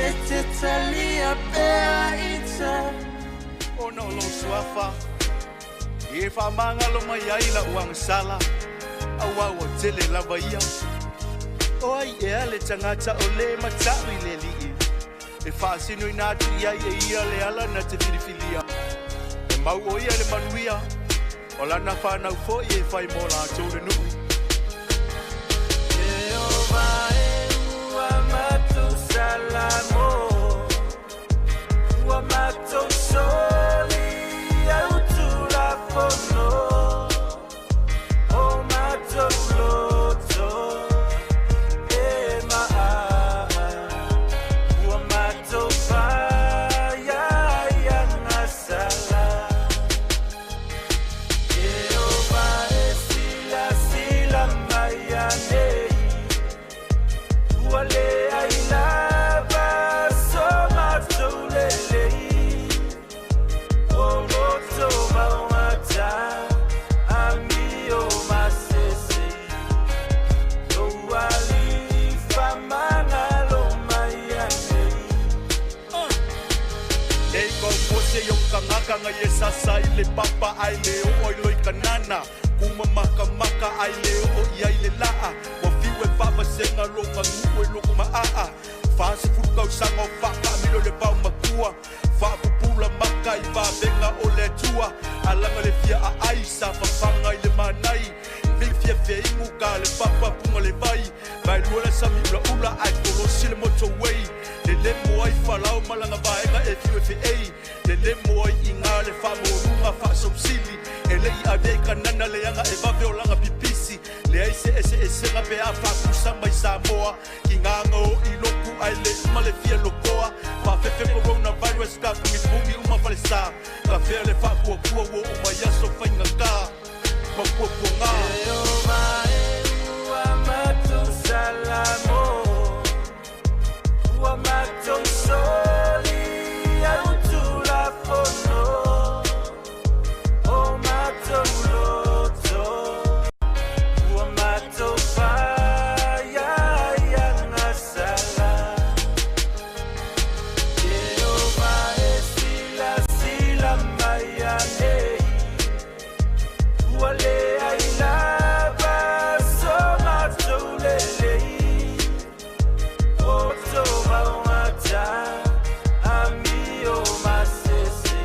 Speaker 2: E te talia pea i te
Speaker 15: Ona o lou suafa E whaamangalo mai ai la uagasala Auā ua tele lava ia O ai ea le tagata o lē mata'u i le ali'i E faasinoina atu i ai e ia le ala na te filifilia E mau o ia le manuia O lana whanau fo'i e whai mō lātou le nu'u
Speaker 2: Jehovah e ua matou salamo Ua matou soli au tulafono O matou loto e maa Ua matou paia ia gasala Jehovah e silasila mai anei Ua leai lava so matou lelei O loto vaogata amio masese Lou alifa magalo mai anei
Speaker 15: Nei kau mose yong kangaka nga ye sasa i le papa ai le o oi loi kanana Kuma maka maka ai le o i ai le laa Wa fiwe papa senga longa ngu e loko maa Fasi furu kau sanga o whaka milo le pau makua Whaapupula maka i wāwenga o le atua Alanga le fia a ai sa whawhanga i le manai Vei fia feingu ka le papa punga le vai Vai lua le sami ula ula ai tolosi le motorway Le le mo ai whalao malanga vaenga e fiu e fe Le le mo ai i ngā le whamorunga whaasopsili E le i ave kanana le anga e vave o langa pipisi Le ai se ese ese nga pe a whakusa mai Samoa Ki ngā ngā o i loku ai le uma le fia lokoa Whawhefe coronavirus ka pungi pungi uma whale sa Ka fea le whakua kua wo uma yaso whainga ka Mapua pua ngā
Speaker 2: Jehovah e ua matou salamo Ua matou soli au tulafono O matou loto Ua matou paia ia gasala Jehovah e silasila mai anei Ua leai lava so matou lelei O to vaogata amio masese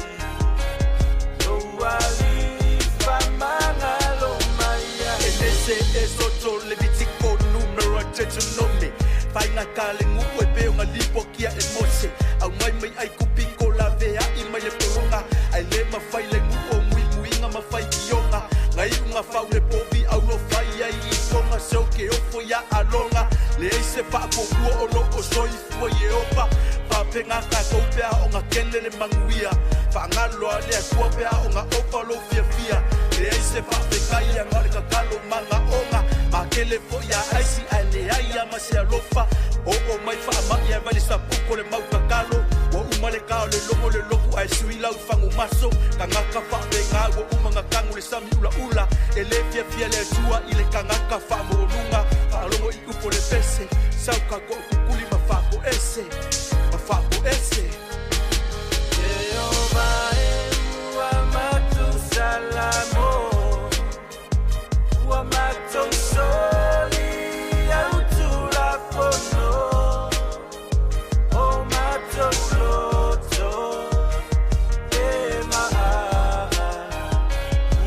Speaker 2: Lou alifa magalo mai anei
Speaker 15: Enese esoto Levitico numero Deuteronomy Whainga ka le ngu e peo ngā lipo kia e mose Au mai mai ai kupiko la vea i mai le poronga Ai le mawhai le ngu o mui muinga mawhai kionga Ngai unga whau le povi au lo whai ai i tonga Seo ke ofo ia alonga Le ei se whaapopua o lo o soi fua i e opa Whapenga ka kou pea o ngā kele le manguia Whaangaloa le atua pea o ngā opa lo fia fia Le ei se whaafekai a ngā le kakalo manga onga Makele fo ia aisi ai le ai a mase alofa O o mai whaamai ai vale sapuko le mau kakalo Wa uma le kao le longo le loku ai sui lau whangu maso Kangaka whaapenga wa uma ngā kangu le sami ula ula E le fia fia le atua i le kangaka whaamorunga Whaalongo i upo le pese Sauka ko kukuli mawhako ese Mawhako ese
Speaker 2: Jehovah e ua matou salamo Ua matou soli au tulafono O matou loto e maa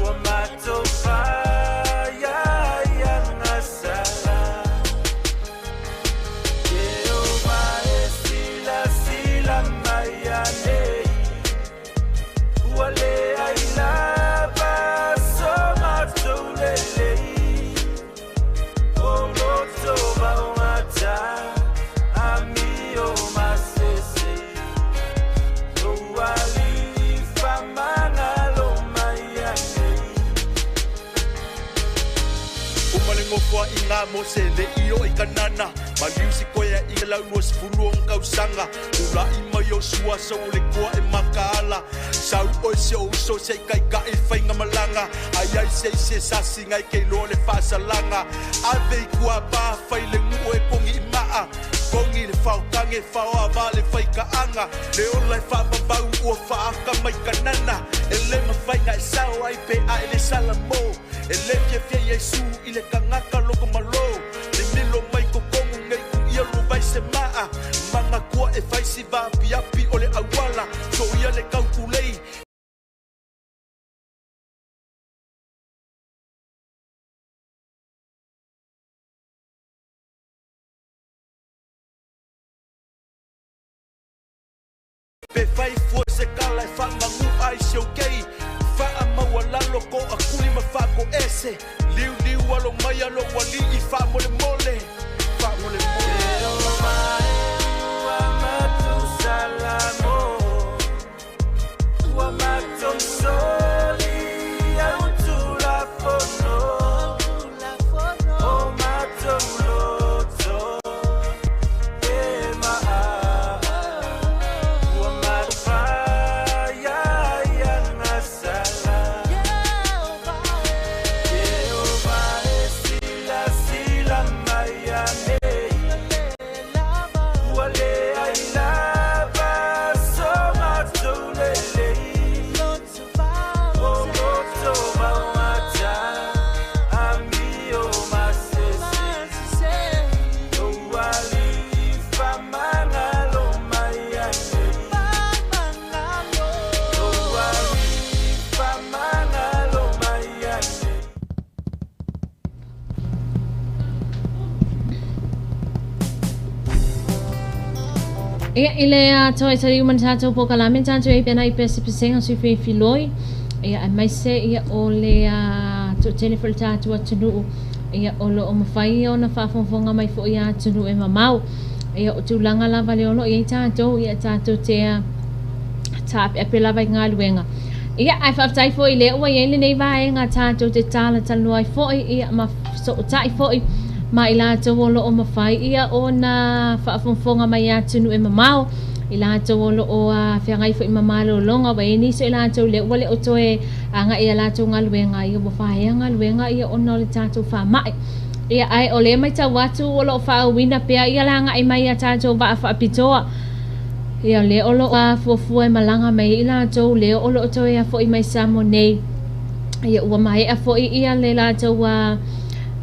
Speaker 2: Ua matou paia ia gasala Jehovah e silasila mai anei Ua leai lava so matou lelei O loto vaogata amio masese Lou alifa magalo mai anei
Speaker 15: Uma le ngofoa i ngā mose le io i kanana Maliu si koea i lau lua sefulu o kausanga Ula i mai o sua sa o le kua e makaala Sau oi se o uso se i kai kai whainga malanga Ai ai se i se sasi ngai ke loa le whaasalanga Ave i kua pā whai le ngu e pongi i maa Pongi le whaokange whaoa wale whaikaanga Le ola e whaamamau ua whaaka mai kanana E le mawhainga e sao ai pe a e le salamo E le fia fia i su i le kangaka loko malo Le milo mai kokongu ngei ku ia lo vai se maa Manga kua e whaisi vapi api o le awala So ia le kaukulei Pe fai fua se kala e whamangu ai se okei Whaa maua lalo ko akuli ma whaako ese Liu liu alo mai alo wali i wha mole mole Wha mole mole
Speaker 14: E o mai ua matu salamo Ua matu soli au tula fono O matu loto e maa Ua matu whai ai anga sala Jehovah e sila sila mai ane Ua le ai lava so matou lelei O moto mauata ami o masese O ali whamangalo mai ane O ali whamangalo mai ane
Speaker 5: Ia ile a toi tari man tātou po kalame tātou e pena i pese pesenga sui fe filoi. Ia ai mai se ia o le a to tele fo tātou atunuu. Ia o lo o mawhai o na whaafonfonga mai fo ia atunuu e mamau. Ia o tūlanga lava le olo ia i tātou ia tātou te a tāpe ape lava i ngā luenga. Ia ai whaaftai fo i le ua ia ile nei vae ngā tātou te tāla talanoa ai fo ia ma so o tai fo i ma i lātou o lo o mawhai ia o nā whaafonfonga mai atunuu e mamau. I lātou o lo o a whiangai fo i mamalo longa wa e niso i lātou le ua le o toe a ngā ia lātou ngā luenga ia wa whahea ngā luenga ia o nā le tātou whamai. Ia ai o le mai tau atu o lo o whaawina pea ia la ngā i mai a tātou waa whaapitoa. Ia le o lo a fuafua e malanga mai i lātou le o lo o toe a fo i mai Samoa nei. Ia ua mai a fo i ia le lātou a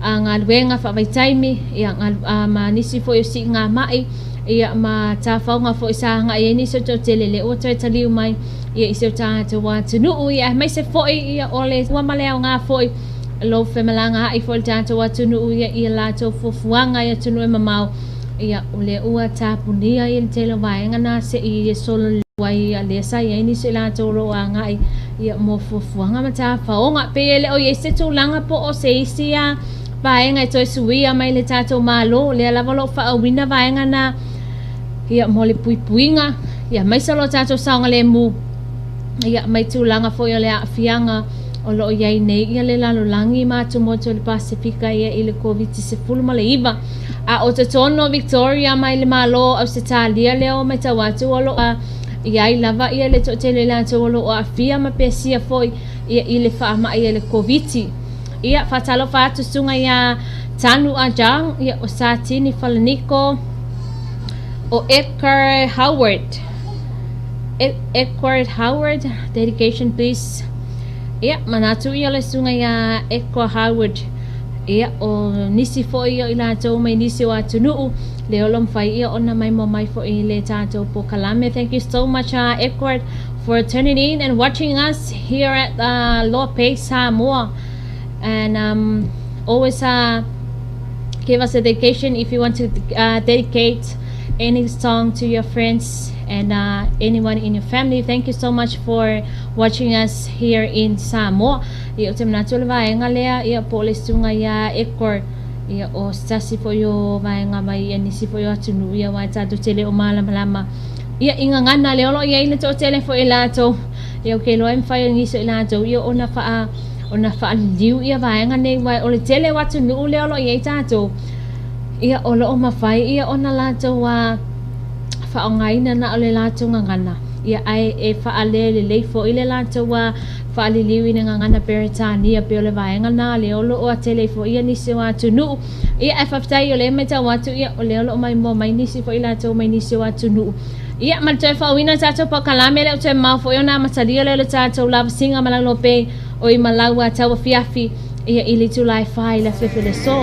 Speaker 5: ngā luenga whaavaitaimi, ia ngā, a, ma nisi fo i o si ngā mai, ia ma tāwhaunga fo i sā ngā i nisi o tō tele le o toe taliu mai, ia i se o tātou atunuu, ia mai se fo i ia o le ua maleo ngā fo i lo whemalanga hai fo i tātou atunuu, ia ia lātou fuafuanga i atunuu e mamau, ia o le ua tāpunia i le tele waenga nā se i e solo le wai a le sa ia nisi i lātou ro a ngai, ia mō fuafuanga ma tāwhaonga, pe e le o i se tūlanga po o se isi a vaenga i toi suia mai le tātou malo, le lava lo whaawina vaenga nā, ia mō le puipuinga, ia mai sa lo tātou saonga le mū, ia mai tūlanga foi o le aafianga o lo iai nei, ia le lalolangi mātou moto le Pasifika ia i le COVID-19. A o te tono Victoria mai le malo au se tālia leo mai tau atu o lo a iai lava ia le to'atele latou o lo o aafia ma pesia foi ia i le faama'i ia le Koviti. Ia faatalofa atu suga ia Tanu Ajang, ia o Satini Falaniko, o Edgar Howard. Edward Howard, dedication please. Ia manatu ia le suga ia Edgar Howard. Ia o nisi foi ia i latou mai nisi o atunuu le olo mawhai ia ona mai mo mai foi le tātou po kalame. Thank you so much, Edward, for tuning in and watching us here at Loa Samoa. And always give us a dedication if you want to dedicate any song to your friends and anyone in your family. Thank you so much for watching us here in Samoa. Ia o te manatu le vaenga lea, ia po le sunga ia Edward, ia o sasi fo yo vaenga mai ia nisi fo yo atunuu ia wa tātou tele o malamalama. Ia inga ngana le olo ia ile tō tele fo i lātou. Ia o ke loa mwhai o ngiso i lātou, ia ona whaa, ona whaa liu ia vaenga nei wai o le tele watu nuu le olo ia i tātou. Ia o lo o mawhai ia ona lātou a whaongaina na o le lātou ngangana. Ia ai e whaalele lei fo i le lātou a faaliliu i le gagana Peretania pei o le vaega lena lea o loo atele ai foi ia nisi o atunuu. Ia ae faafetai o lea e matau atu ia o lea o loo maimoa mai nisi foi latou mai nisi o atunuu. Ia ma le toe faaauina o tatou polokalame lea ua toe mamao foi ona amatalia lea o le tatou lavasiga ma laulope o i malau a tauafiafi ia i le itula e fa i le afiafi o le aso.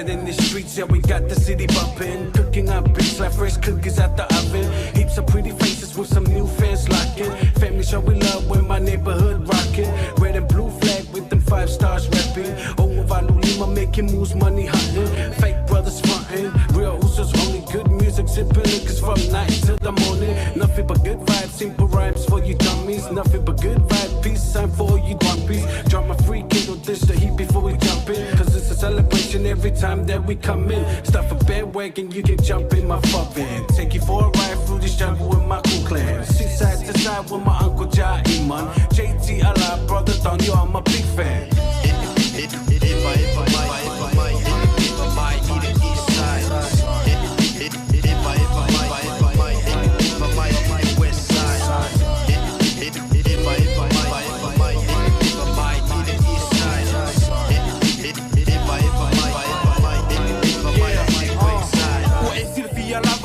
Speaker 7: Started in the streets, yeah, we got the city bumping. Cooking up beats like fresh cookies out the oven. Heaps of pretty faces with some new fans locking. Family show we love when my neighborhood rocking. Red and blue flag with them 5 stars repping. Over Lima making moves, money hunting. Fake brothers fronting, real usos only. Good music, sipping liquors from night till the morning. Nothing but good vibes, simple rhymes for you dummies. Nothing but good vibe, peace sign for all you grumpies. Drop my free kid or dish the heat before we jump in. Cause it's a celebration every time that we come in. Stuff a bandwagon, you can jump in my fucking. Take you for a ride through this jungle with my cool clan. Sit side to side with my uncle Ja Iman. JT Allah, brother Don, you I'm a big fan.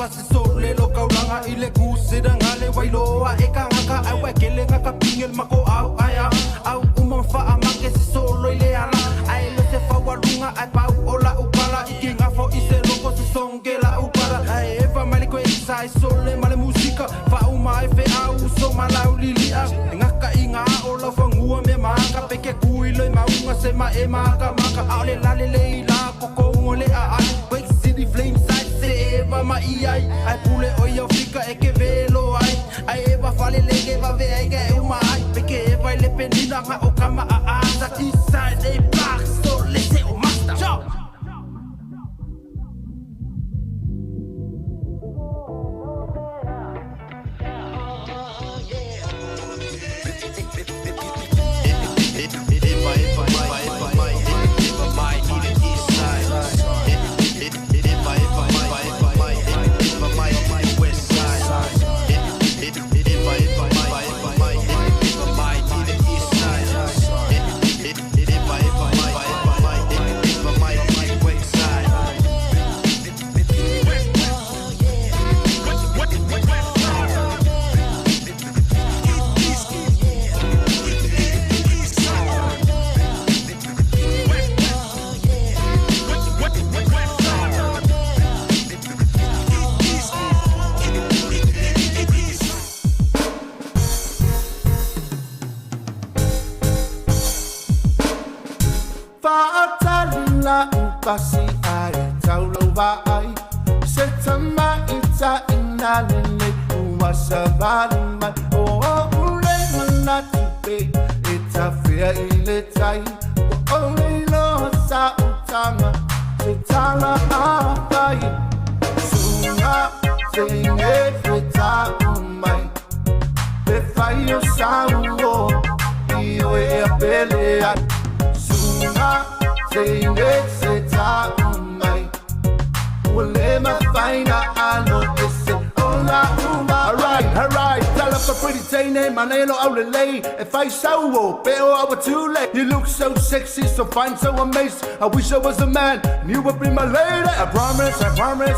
Speaker 8: Se sole lo kaulanga i le kusira ngale wailoa e ka ngaka ai wa kele ngaka pingel mako au ai au uma fa amake se solo i le ala ai lo se fa walunga ai pau ola upala i ke ngafo i se loko se songela upala ai eva male ko sai sole male musika fa uma ai fe au so malau lilia ngaka i nga ola fangua me maka peke kui lo maunga se ma e maka maka aole lale le ila koko ngole a ai Wake City Flames ma i ai ai pule o ia fika e ke velo ai ai eva fale lege va ve ai ga uma ai peke eva le penina nga o kama a a sa inside they black so let's say o master Ciao.
Speaker 16: Pasi ai taulo va ai se tama ita inalele uma sabali mai o o le mana tupe eta fea ile tai o le lo sa utanga se tala a vai sunga se nge feta umai pe fai o sa o i o e a pele sunga se nge
Speaker 17: Alright, tell up a pretty day name, my name lay. If I saw pero I was too late. You look so sexy, so fine, so amazing. I wish I was a man, you would be my lady. I promise,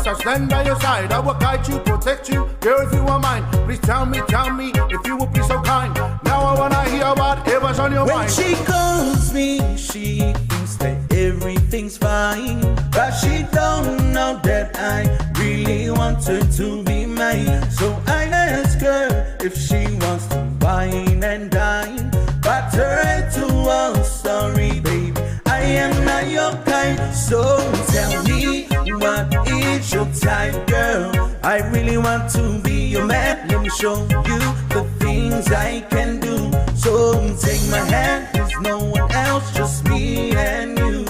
Speaker 17: I'll stand by your side. I will guide you, protect you, girl, if you are mine. Please tell me, if you would be so kind. Now I wanna hear whatever's on your
Speaker 18: when
Speaker 17: mind.
Speaker 18: When she calls me, she thinks that everything's fine, but she don't know that I really want her to be mine. So I ask her if she wants to wine and dine, but her to all, sorry baby, I am not your kind. So tell me, what is your type, girl? I really want to be your man. Let me show you the things I can do. So take my hand, there's no one else, just me and you.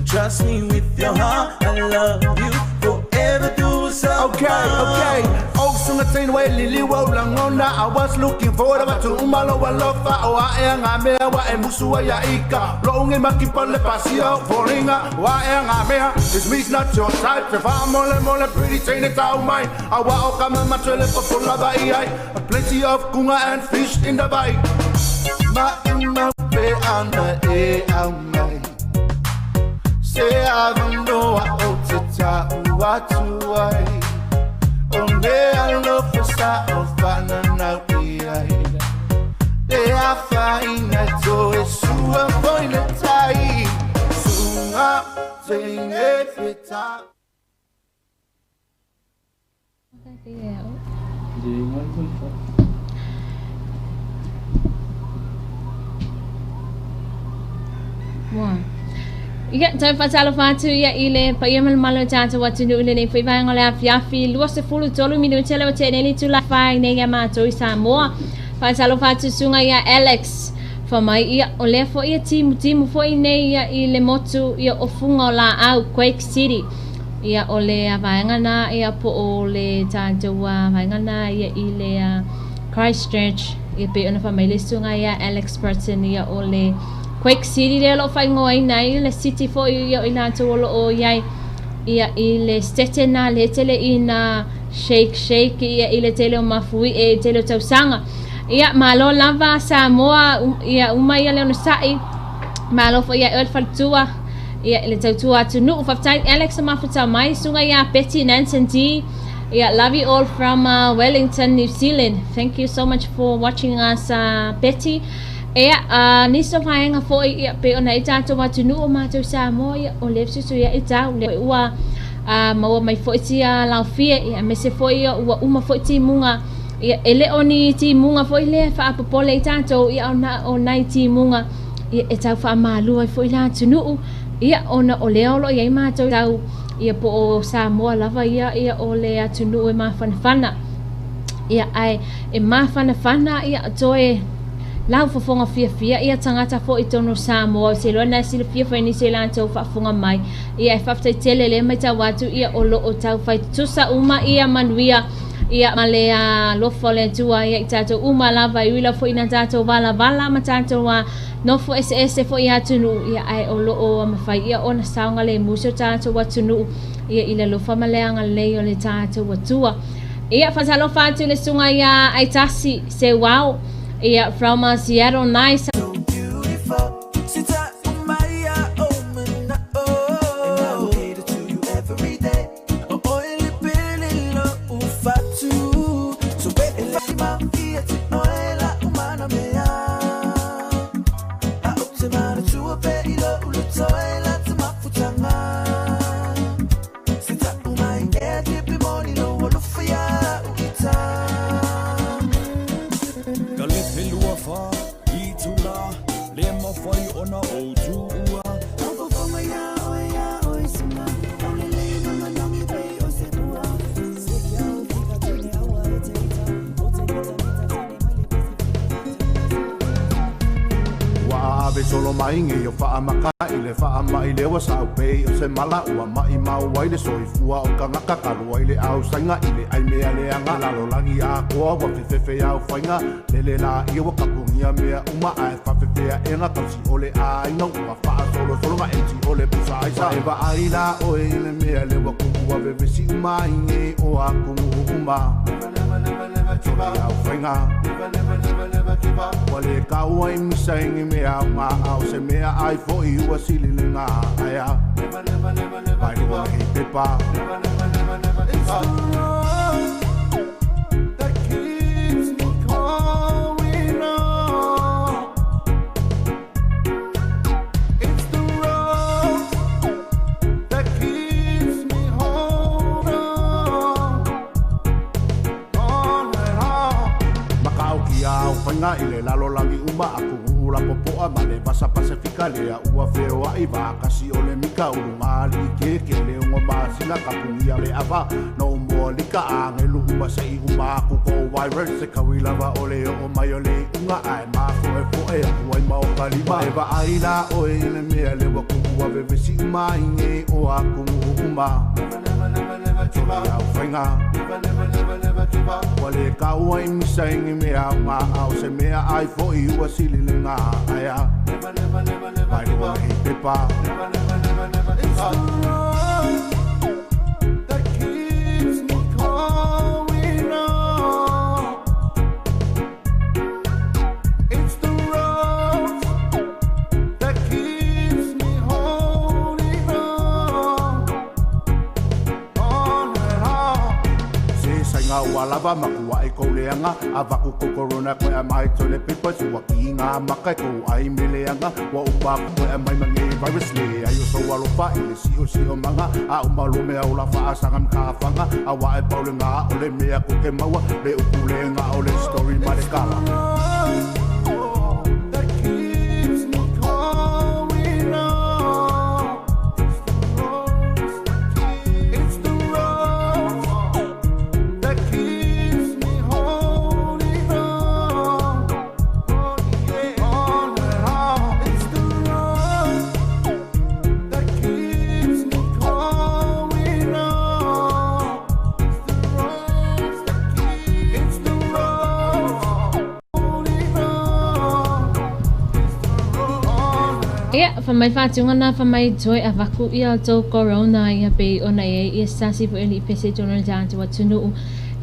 Speaker 18: Trust me with your heart, I love you forever. Do so.
Speaker 17: Okay. Oh, I was looking for to umalo alofa o a nga mea wa e musua ya ika. Lo nge makipale pasio foringa wa e nga mea. This me's not your type. If I'm mole pretty chain it's all mine. I wa o kama matwele popola ba i. Plenty of kunga and fish in the bay.
Speaker 16: Ma ima pe ana e au mai. Se avanoa o te tau atu ai. O mea alofa sa o whananau i ai. E a whainga to e sua foile tai. Sunga Teine pita.
Speaker 5: Ia, tau whaatalofa atu ia i le paia malemalo o tātou atunuu i lenei foi vaega o le afiafi 23 minute le o tenei tula whai nei ia mātou i Samoa. Whaatalofa atu sunga ia Alex. Whamai ia o lea fo ia timu timu foi nei ia i le motu ia o funga o la au Quake City. Ia o le vaega na ia po o le tātou vaega na ia i le Christchurch. Ia pe ona whamai le sunga ia Alex Burton ia o le Quake City le lo whaingo ai nei le city fo ia o ina tau o o iai ia i le stete na le tele ina shake shake ia i le tele o mafui e tele o tausanga ia malo lava Samoa ia uma ia le ono sa'i malo fo ia el faltua ia le tautua atu nu'u whaftai Alex mafuta mai sunga ia Betty Nansen D. Yeah, love you all from Wellington, New Zealand. Thank you so much for watching us, Betty. Ea, niso whaenga foi ia pe ona i tātou atu o mātou Samoa ia o le susu ia i tau le ua maua mai foi tia laufia ia mese foi ia ua uma foi ti munga ia ele o ni ti munga foi le whaapopole i tātou ia ona o nai ti munga ia e tau whaamalua foi la atu nuu ia ona o leo lo ia i mātou tau ia po o Samoa lava ia ia o le atu nuu e māwhanawhana ia ai e māwhanawhana ia toe lau fofonga fia fia ia tangata fo i tono Samoa se loa na sila fia fai ni se lantou faafofoga mai ia e faafetai tele le matau atu ia o loo taufai tutusa uma ia manuia ia ma le alofa o le Atua ia i tatou uma lava i uila foʻi na tatou valavala ma tatou nofo eseese foʻi atunuu ia ae o loo mafai ia ona saoga lemu se o tatou atunuu ia i le alofa ma le agalelei o le tatou Atua ia faatalofa atu le suga ia aitasi seuao ia from Seattle. Nice.
Speaker 17: Solo mai o whaamaka i le whaama i lewa sa upei o se mala ua mai mau ai le soifua o kangaka kalua i le au sainga i le ai mea leanga lalo langi a koa wa fefefe au whainga lele la ia wa kapungia mea uma ae whawhewhea enga kausi ole a inga ua whaa solo solo nga enti ole pusa aisa e wa ai la oe i le mea lewa kuku wa vevesi uma inge o a kumu uma. Never, never, never give up. Au whainga. Never, never, never, never give up. Wale kaua i misa ingi mea au ngā au se mea ai fo i ua sili le ngā aia. Never, never, never, never give up. Hei pepa. Never, never, never, never give up. It's the road that keeps me going on. It's the road that keeps me holding on. On and on. Makau ki au whainga i le lalo langi uma aku ula popoa ma le vasa Pasifika lea ua feoa i vakasi o le mika ulu ngali ke ke le ungo masina kapungia le ava no moa lika angelu uma se i uma aku ko virus se kawilava o le o mai o le unga ai mafo e fo e aku ai mau kalima e va ai la oe i le mea le wa kuku wa vevesi uma inge o aku uma. Never, never, never, never give up. Au whainga. Never, never, never, never give up. Wale kaua i misa ingi mea au ngā au se mea ai fo i ua sili le ngā aia. Never, never, never, never give up. Hei pepa. Never, never, never, never give up. It's the road that keeps me going on. It's the road that keeps me holding on. On and on. Se sainga ua lava makua e kou leaga Avaku kou corona koe a mai toilet paper Ua ki ngā maka e kou ai me leaga Ua uma aku koe a mai ma nei virus Le ai o sou alofa i le sio sio manga A uma lo mea o la whaasanga ma ka whanga A wa e paule ngā o le mea ko ke maua Le uku le ngā o le story ma le kala.
Speaker 16: That keeps me going on. It's the road that keeps me holding on. On and on. It's the road that keeps me going on. It's the road holding on.
Speaker 5: Ia, fa mai whātunga nā fa mai toi a vaku ia o tō corona ia pe ona e ia sasi fo eli pese tōna le tātu atunuu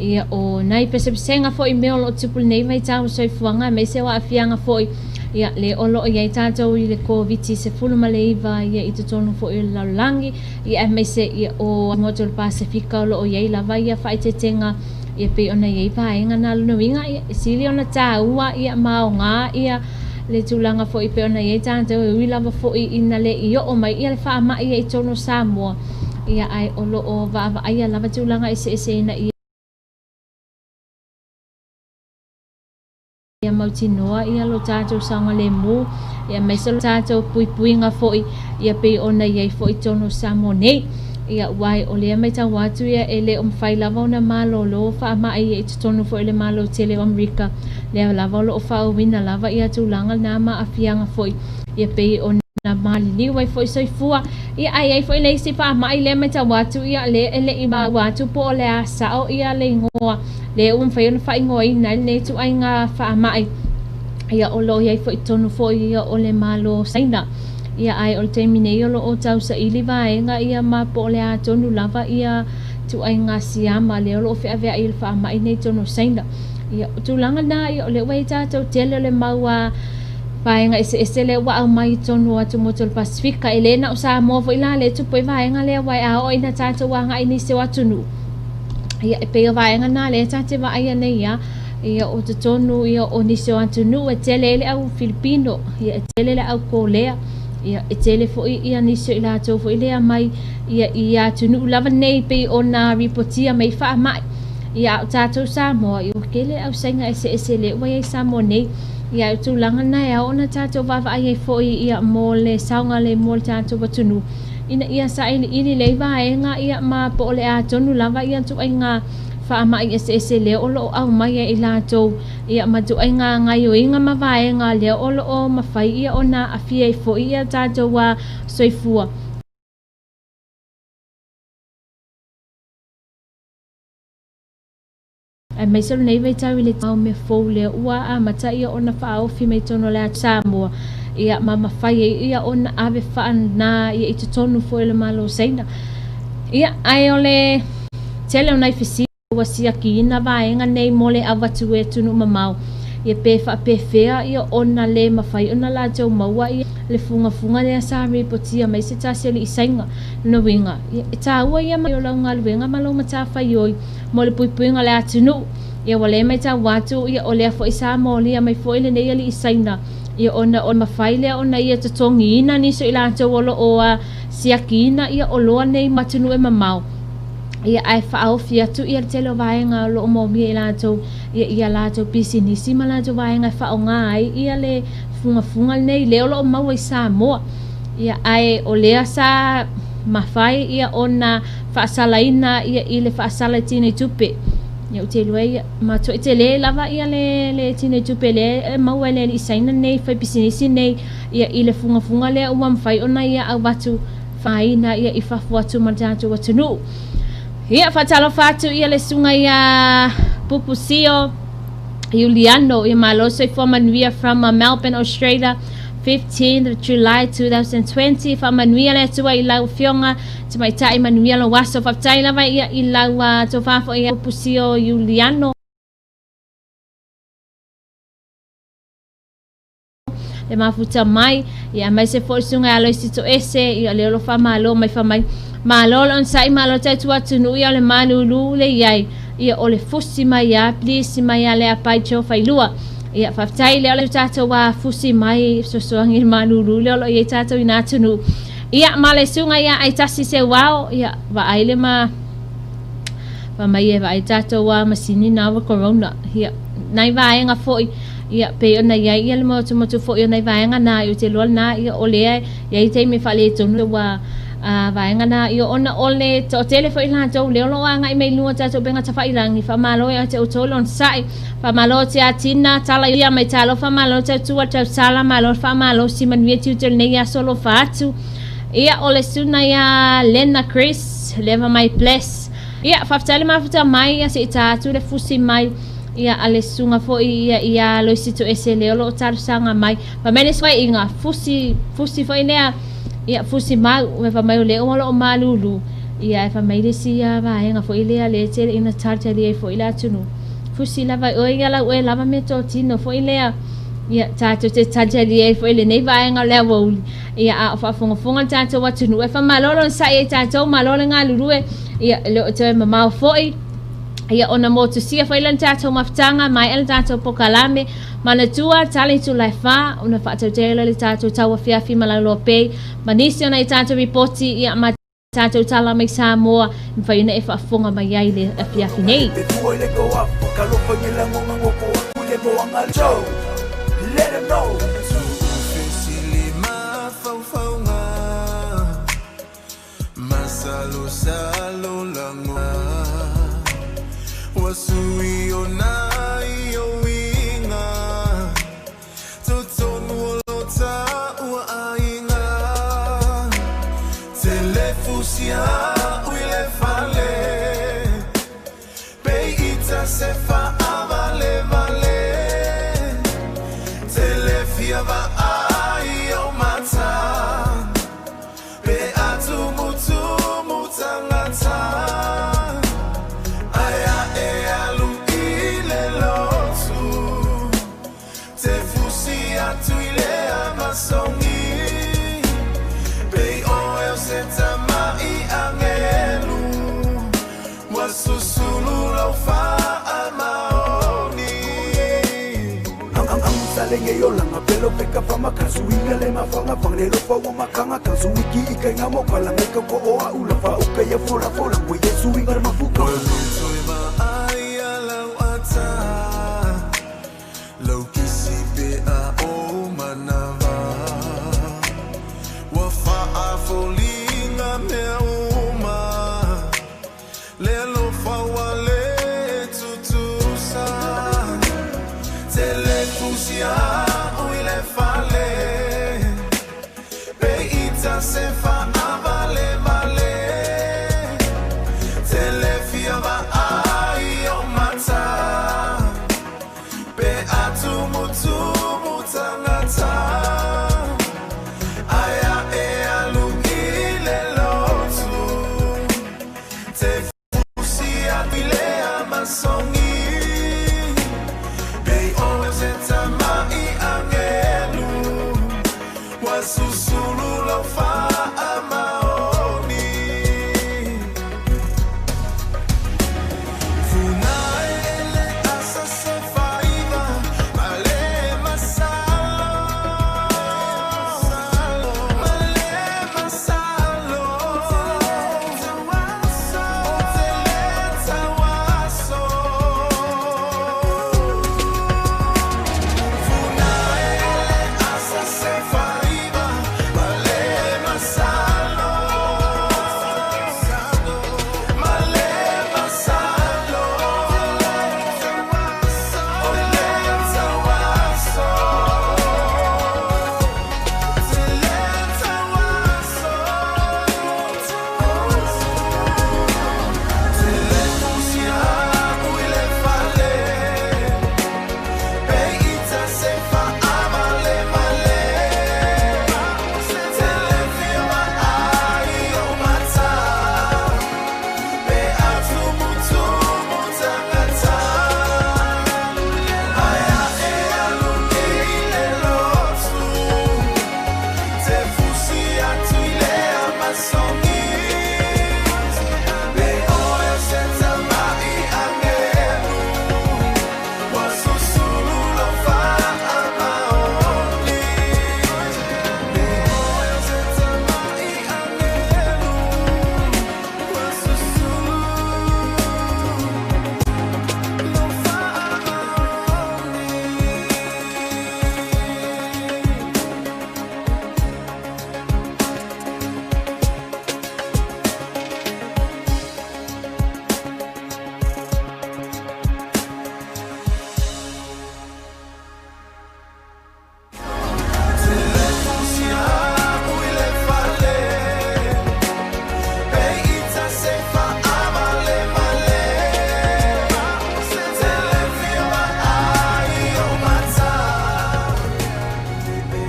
Speaker 5: ia o nai pese pesenga fo i mea o lo tupu nei mai tāu soifuaga me se wa afianga fo ia le o lo ia i tātou i le COVID se fulu ma le iva ia i totonu fo i le lalolagi ia e mai se ia o motu o le Pasifika o lo o iai lava ia whaitetenga ia pe ona iai vaenga nā lona uiga ia e sili ona tāua ia maoga ia le tulaga foʻi pe ona iai tatou e ui lava foʻi ina le i oo mai ia le faamaʻi ia i tonu o Samoa ia ae o loo vaavaaia lava tulaga eseese ina ia mautinoa ia lo tatou saogalemu ia aemaise lo tatou puipuiga foʻi ia pei ona iai foʻi tonu o Samoa nei ia ua e o lea maitau atu ia e le o mafai lava ona malōlō faamaʻi ia i totonu foʻi le Malo tele o Amerika lea lava o loo faaauina lava ia tulaga lena ma aafiaga foʻi ia pei ona maliliu ai foʻi soifua ia ae iai foʻi le isi faamaʻi lea maitau atu ia le e leʻi maua atu po o le a sao ia le igoa le ua mafai ona faaigoaina ai lenei ituaiga faamaʻi ia o loo iai foʻi totonu foʻi ia o le Malo Saina ia ae o le taimi nei o loo tausaili vaega ia ma po o le a tonu lava ia ituaiga siama lea o loo feaveaʻi i le faamaʻi nei tonu o Saina ia o tulaga lena ia o lea ua iai tatou tele o le mau a vaega eseese lea ua aumai i tonu o atumotu o le Pasifika e lē na o Samoa foʻi la lea e tupu ai vaega lea ua e a oo ina tatou agaʻi nisi o atunuu ia e pei o vaega na lea ta te vaaia nei ia ia o totonu ia o nisi o atunuu e tele ai le au Filipino ia e tele le au Kolea ia e tele foʻi ia nisi o i latou foʻi lea mai ia i atunuu lava nei pei ona ripotia mai faamaʻi ia a o tatou Samoa ia ua kele au saiga eseese lea ua iai Samoa nei ia e o tulaga na e ao ona tatou vaavaai ai foʻi ia mo le saogalemu o le tatou atunuu ina ia sailiili lei vaega ia ma po o le a tonu lava ia ituaiga faamaʻi eseese lea o loo aumai ai i latou ia ma ituaiga gaioiga ma vaega lea o loo mafai ia ona aafia ai foʻi ia tatou a soifua. Aemaise o lenei vaitau i le mau mea fou lea ua amata ia ona faaofi mai tonu o le atu Samoa ia ma mafai ai ia ona ave faanā ia i totonu foi o le Malo o Saina. Ia ae o le tele o nai fesili ua siakiina vaega nei mo le avatu e atunuu mamao ia pe faapefea ia ona le mafai ona latou maua ia le fugafuga lea sa ripotia mai se tasi o alii Saina. Lona uiga, ia e taua ia mai o lau galuega ma lou matafaioi mo le puipuiga o le atunuu. Ia ua le maitau atu ia o lea foʻi sa molia mai foʻi lenei alii Saina ia ona o le mafai lea ona ia totogiina nisi o i latou o loo a siakiina ia oloa nei ma atunuu e mamao ia ae faaofi atu ia le tele o vaega o loo moomia i latou ia ia latou pisinisi ma latou vaega e faaoga ai ia le fugafuga lenei lea o loo maua i Samoa ia ae o lea sa mafai ia ona faasalaina ia i le faasala i tinei tupe. Ia ou te iloa ia matuai tele lava ia le le tinei tupe lea e maua e le alii Saina nei fai pisinisi nei ia i le fugafuga lea ua mafai ona ia avatu faaina ia i fafo atu ma le tatou atunuu. Ia faatalofa atu ia le susuga ia Pupu Sio Iuliano ia malo soifua manuia from Melbourne, Australia 15th of July 2020. Faamanuia le Atua i lau afioga Tamaitai manuia lou aso. Faafetai lava ia i lau tofa foi ia Pusio Iuliano. Le mafuta mai ia aemaise foi le susuga ia Aloisi Toese ia lea o lo faamalo mai fa mai malo le onosai malo tautua atunuu ia o le malulu le iai Ia o le fusi mai ia please mai ia le apai tio failua. Ia faafetai lea o le tatou fusi mai fesoasoani i le malulu lea o lo o i ai tatou i na atunuu. Ia ma le susuga ia Aitasi Seuao, ia vaai le ma fai mai e vaai tatou masini na ua corona. Ia nai vaega foi ia pei ona i ai ia le motumotu foi o nai vaega na ia ou te iloa lena ia o lea e i ai taimi e faaletonu ua vaega na ia ona o le toatele foi latou lea o lo o agai mai luga o tatou upega tafailagi. Faamalo ia te outou le onosai, faamalo te atina tala ia mai talofa, malo tautua tausala, malo faamalosi, manuia tiute o lenei aso alofa atu. Ia o le susuga ia Lena Chris leva mai bless. Ia faafetai le mafuta mai, ia se i ta atu le fusi mai ia a le susuga foi ia ia Loisi Toese lea o lo o talosaga mai. Fai mai le suaiga fusi fusi foi lea ia fusi mau e fai mai o lea o lo o malulu ia e fai mai le isi ia vaega foi lea le tele ina talitali ai foi le atunuu. Fusi lava i oe ia lau oe lava meatotino foi lea ia tatou te talitali ai foi lenei vaega o le aoauli ia a o faafogafoga le tatou atunuu e faamalo le onosai ai tatou, malo le galulue ia e le o toe mamao foi ia ona motusia foi lea le tatou mafutaga maea le tatou pokalame manatua tala i tulae fa ona faatautele lea le tatou tauafiafi ma lauloa pei ma nisi o nai tatou ripoti ia ma tatou tala mai Samoa e mafai ona e faafofoga mai ai le afiafi nei.
Speaker 2: Se fa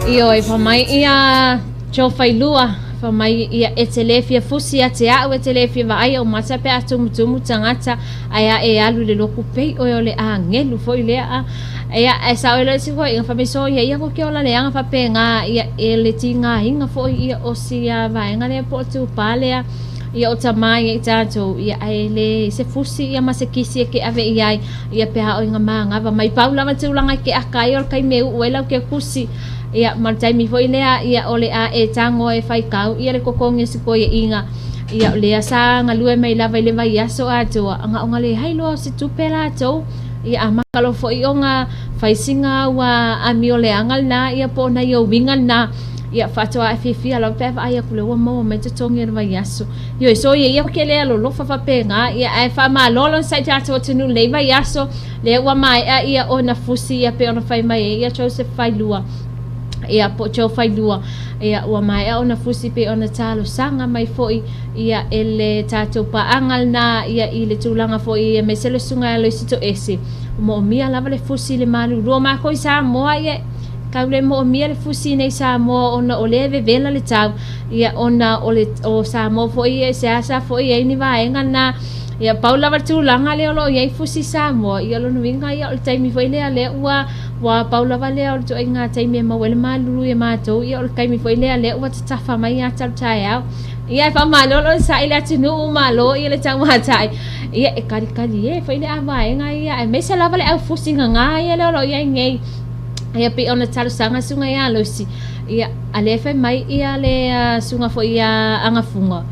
Speaker 5: Ioe, fai mai ia Joe Failua, fai mai ia e te le fia fusi ia te a'u, e te le fia vaai ou mata pe a tumutumu tagata, ae a e alu i le loku pei oe o le agelu foi lea a. Ia, ae sao ai loa le isi foaiga, fai mai soia ia ko ke ola leaga faapena, ia e le tigaina foi ia o sia vaega lea po o tupā lea, ia o tamā ia i tatou, ia ae le se fusi ia ma se kisi e ke ave i ai, ia pe a o i ngā māgava mai pau lava tulaga i ke aka ai o le taimi e uu ai lau ke kusi, ia ma le taimi foi lea, ia o le a e tago e faikau ia le kokogi o se koiaʻiga, ia o lea sa galue mai lava i le vaiaso atoa, ga o ga le hai loa o se tupe latou, ia a maka loa foi o ga faisiga ua amio leaga lena, ia po o nai ou uiga lena, ia faatoa e fiafia lava pe a vaai aku lea ua maua mai totogi o le vaiaso. Ioe, so ia ia ke lea lolofa faapena, ia ae faamalo lona sa i tatou atunuu lenei vaiaso, lea ua mae'a ia ona fusi ia pe ona fai mai ai ia Joseph Failua, ia po o Joe Failua, ia ua mae'a ona fusi pe ona talosaga mai foi ia e le tatou paaga lena ia i le tulaga foi ia aemaise le susuga ia Loisi Toese, moomia lava le fusi i le malulu o makou i Samoa, ia kau le moomia le fusi nei Samoa ona o lea e vevela le tau, ia ona o le o Samoa foi ia se asa foi ai ni vaega na, ia pau lava le tulaga lea o loo iai fusi Samoa, ia lona uiga ia o le taimi foi lea lea ua ua pau lava lea o le ituaiga taimi e maua ai le malulu ia matou, ia o le taimi foi lea lea ua tatafa mai ata o le taeao, ia e faamalo le onosai i le atunuu, malo ia le taumatai, ia e kalikali e foi le avaega ia aemaise lava le aufusi gagā ia lea o loo iai nei, ia pei ona talosaga susuga ia Lucy, ia a lea fai mai ia le susuga foi ia Agafuga,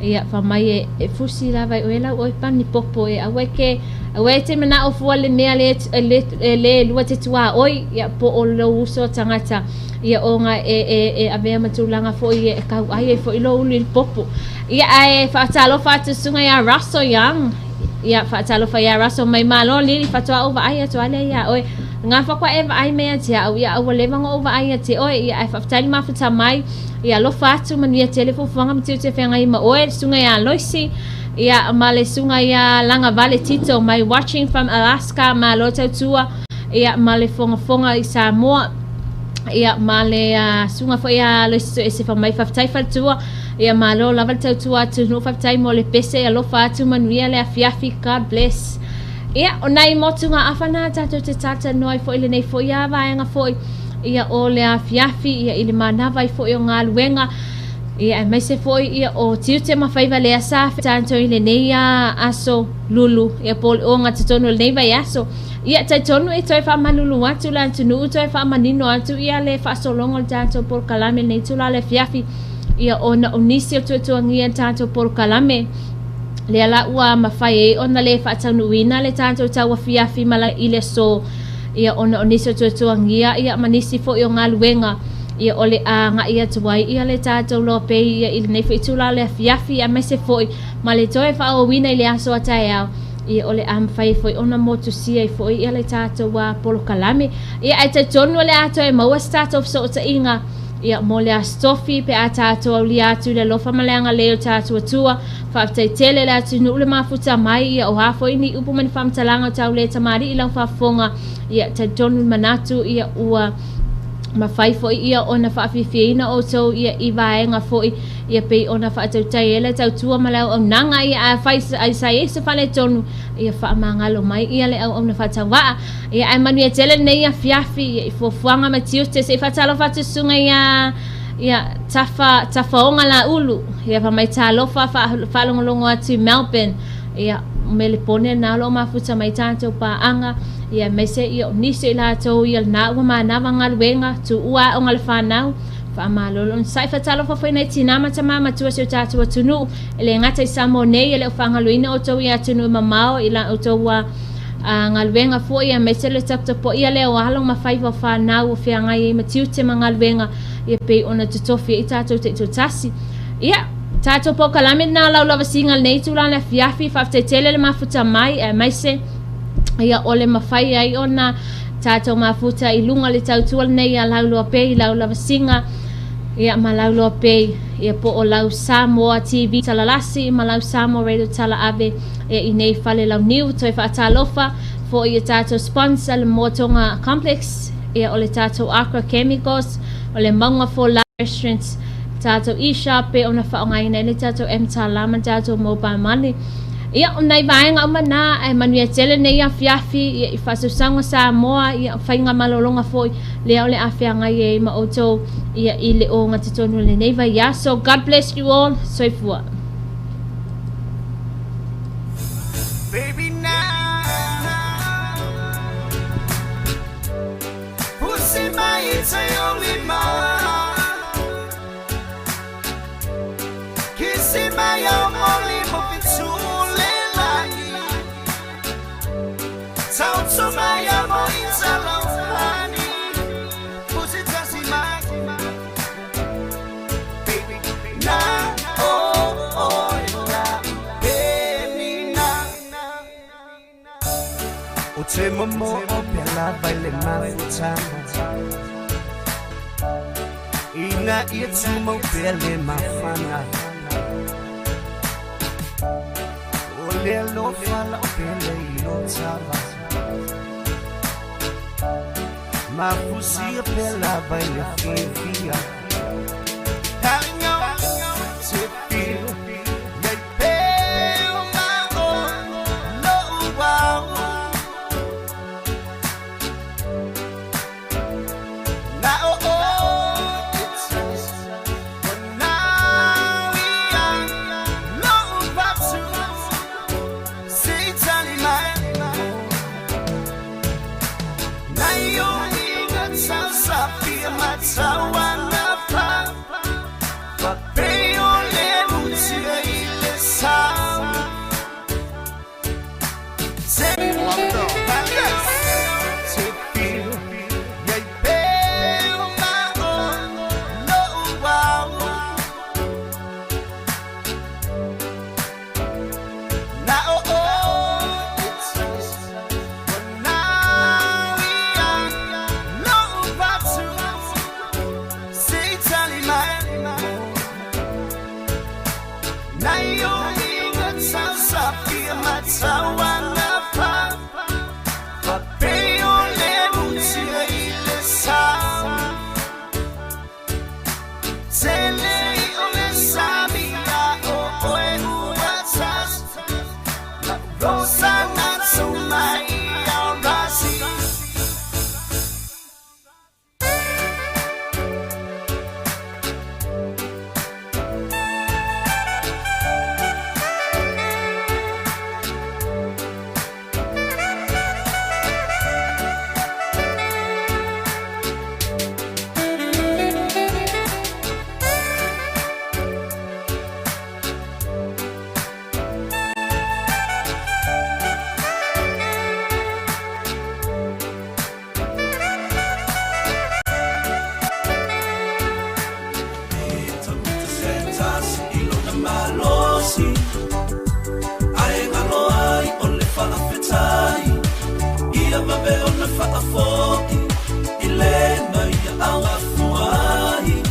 Speaker 5: ia fai mai e e fusi lava i oe lau oe pani popo e aua e ke aua e te manao fua le mea le le le lua te tuaoi, ia po o lou uso tagata, ia ona e e e avea ma tulaga foi e kau ai ai foi lou ulu i le popo. Ia ae faatalofa atu susuga ia Russell Young, ia faatalofa ia Russell mai malo lili faatoa ou vaai atu lea ia oe. Ngā whakwa e vaai mea te au, ia aua lewa ngo o vaai ia te oe, ia ae faafetai le mafuta mai, ia alofa atu manuia tele fuafuaga ma tiute feagai ma oe, le susuga ia Loisi, ia ma le susuga ia Lagavale Tito mai watching from Alaska, malo tautua, ia ma le fogafoga i Samoa, ia ma le susuga foi ia Loisi Toese fa mai faafetai faletua, ia malo lava le tautua atunuu, faafetai mo le pese, ia alofa atu manuia le afiafi, God bless. Ia, o nai motugaafa na tatou te talatalanoa ai foi lenei foi a vaega foi, ia o le afiafi, ia i le manava ai foi o galuega, ia aemaise foi ia o tiute ma faiva lea sa tatou i lenei a aso lulu, ia po o le ogatotonu o lenei vaiaso. Ia talitonu e toe faamalulu atu le atunuu, toe faamanino atu ia le faasologa o le tatou polokalame lenei itula le afiafi, ia ona o nisi o tuatuagia le tatou polokalame, lea la ua mafai ai ona le faataunuuina le tatou tauafiafi ma i le aso, ia ona o nisi o tuatuagia ia ma nisi foi o galuega, ia o le agai atu ai ia le tatou loa pei ia i lenei foi itula le afiafi, aemaise foi ma le toe faaauauina i le aso a taeao, ia o le a mafai ai foi ona motusia ai foi ia le tatou polokalame. Ia ae talitonu o le a toe maua se tatou fesootaiga ia mo le Aso Tofi pe a tatou aulia atu i le alofa ma le agalelei o le tatou Atua. Faafetai tele le atunuu le mafuta mai, ia o a foi ni upu ma ni faamatalaga o tau le tamalii i lau faafofoga, ia talitonu le manatu ia ua mafai foi ia ona faafiafiaina outou ia i vaega foi ia pei ona faatautai ai le tautua ma le auaunaga, ia a fai ai sa i ai se faaletonu, ia faamagalo mai ia le auauna faatauvaa. Ia ae manuia tele lenei afiafi ia i fuafuaga ma tiute se i faatalofa atu susuga ia ia tafa tafaoga laulu ia fai mai talofa faalogologo atu i Melbourne, ia Melepone na o loo mafuta mai tatou paaga, ia aemaise ia o nisi o i latou ia lena ua manava galuega tuua aoga le fanau, faamalo le onosai. Faatalofa foi nai tinā ma tamā matua o si o tatou atunuu, e le gata i Samoa nei, e le o faagaloina outou i atunuu e mamao i la outou galuega foi, aemaise le taputapuaia lea o alo ma faiva o fanau o feagai ai ma tiute ma galuega, ia pei ona totofi ai tatou taitoatasi. Ia tatou polokalame lena laulavasiga lenei itula le afiafi, faafetai tele le mafuta mai, aemaise ia o le mafai ai ona tatou mafuta i luga le tautua lenei ia Lauloa Pei, laulavasiga ia ma Lauloa Pei, ia po o lau Samoa TV talalasi ma lau Samoa Radio talaave ia i nei fale launiu. Toe faatalofa foi i tatou sponsor le Moa Tonga Complex, ia o le tatou Aqua Chemicals, O le Mauga for Life Restaurants tatou e-shop e ona faaaogaina ai le tatou mTala ma le tatou mobile money. Ia, o nai vaega uma na, ae manuia tele nei afiafi, ia, i faasausauga Samoa, ia, faiga malologa foi, lea o le a feagai ai ma outou, ia, i le ogatotonu o lenei vaiaso. God bless you all. Soifua.
Speaker 2: Baby now Pussy mai te only ma Kissy mai au moli mo fitule lai Tau to mai au mo italofani Pussy tasi mai Baby na oh oh la Baby na O te momo o pela vai le mafutana Ina ia tumau pea le mafana O le alofa la o pele i lo tava Mafusia pela vai le fiafia Halinga te feel Nei peo ma o lo uau Na o o it's Na ia lo patu Se tali mai Na io inga tau sapia matawana pa Pa peo le mutia i le sa Te Te feel Iai peo ma o lo uau Na o o Na ia lo patu Se tali mai Na io inga tau sapia matawana pa Pa peo le mutia i le sa Tele o le sami a o oe ua tas La rosa na mai au rasi
Speaker 18: Malosi Ae ngalo ai o le faafetai Ia vave ona faafoi I le mai au afuai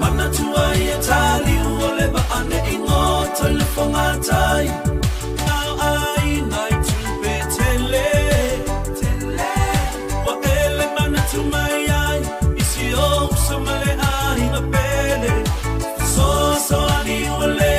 Speaker 18: Manatua ia tali ua le vaane i ngoto i le fogatai Au ai nai tupe tele Ua ele manatu mai ai I si o uso ma le aiga pele Fesoasoani ua le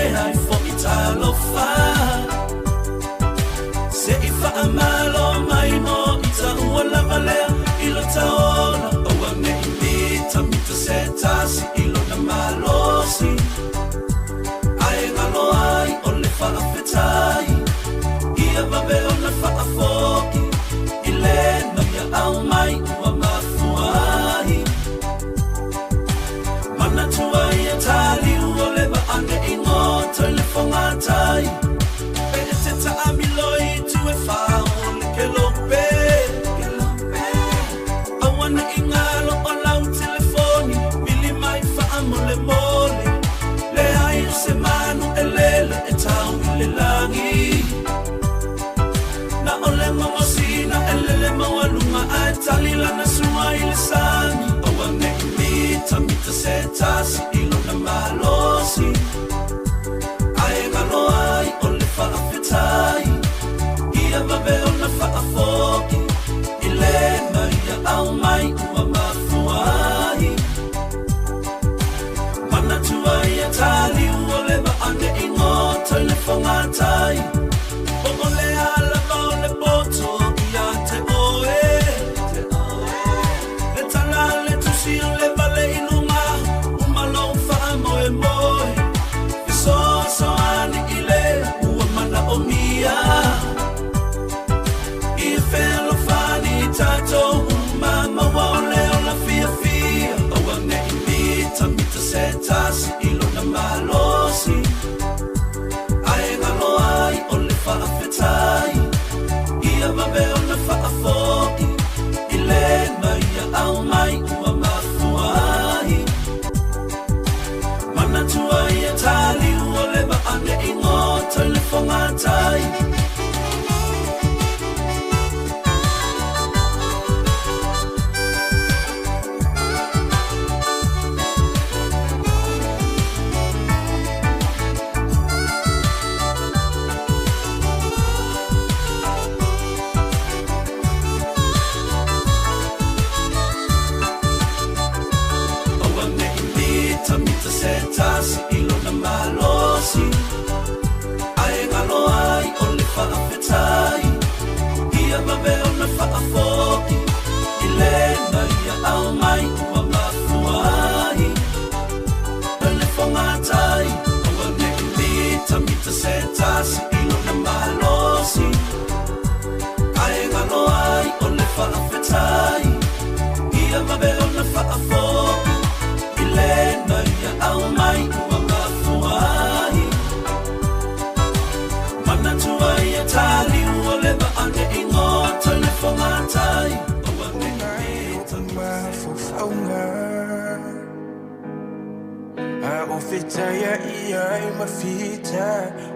Speaker 2: taia ia i mafita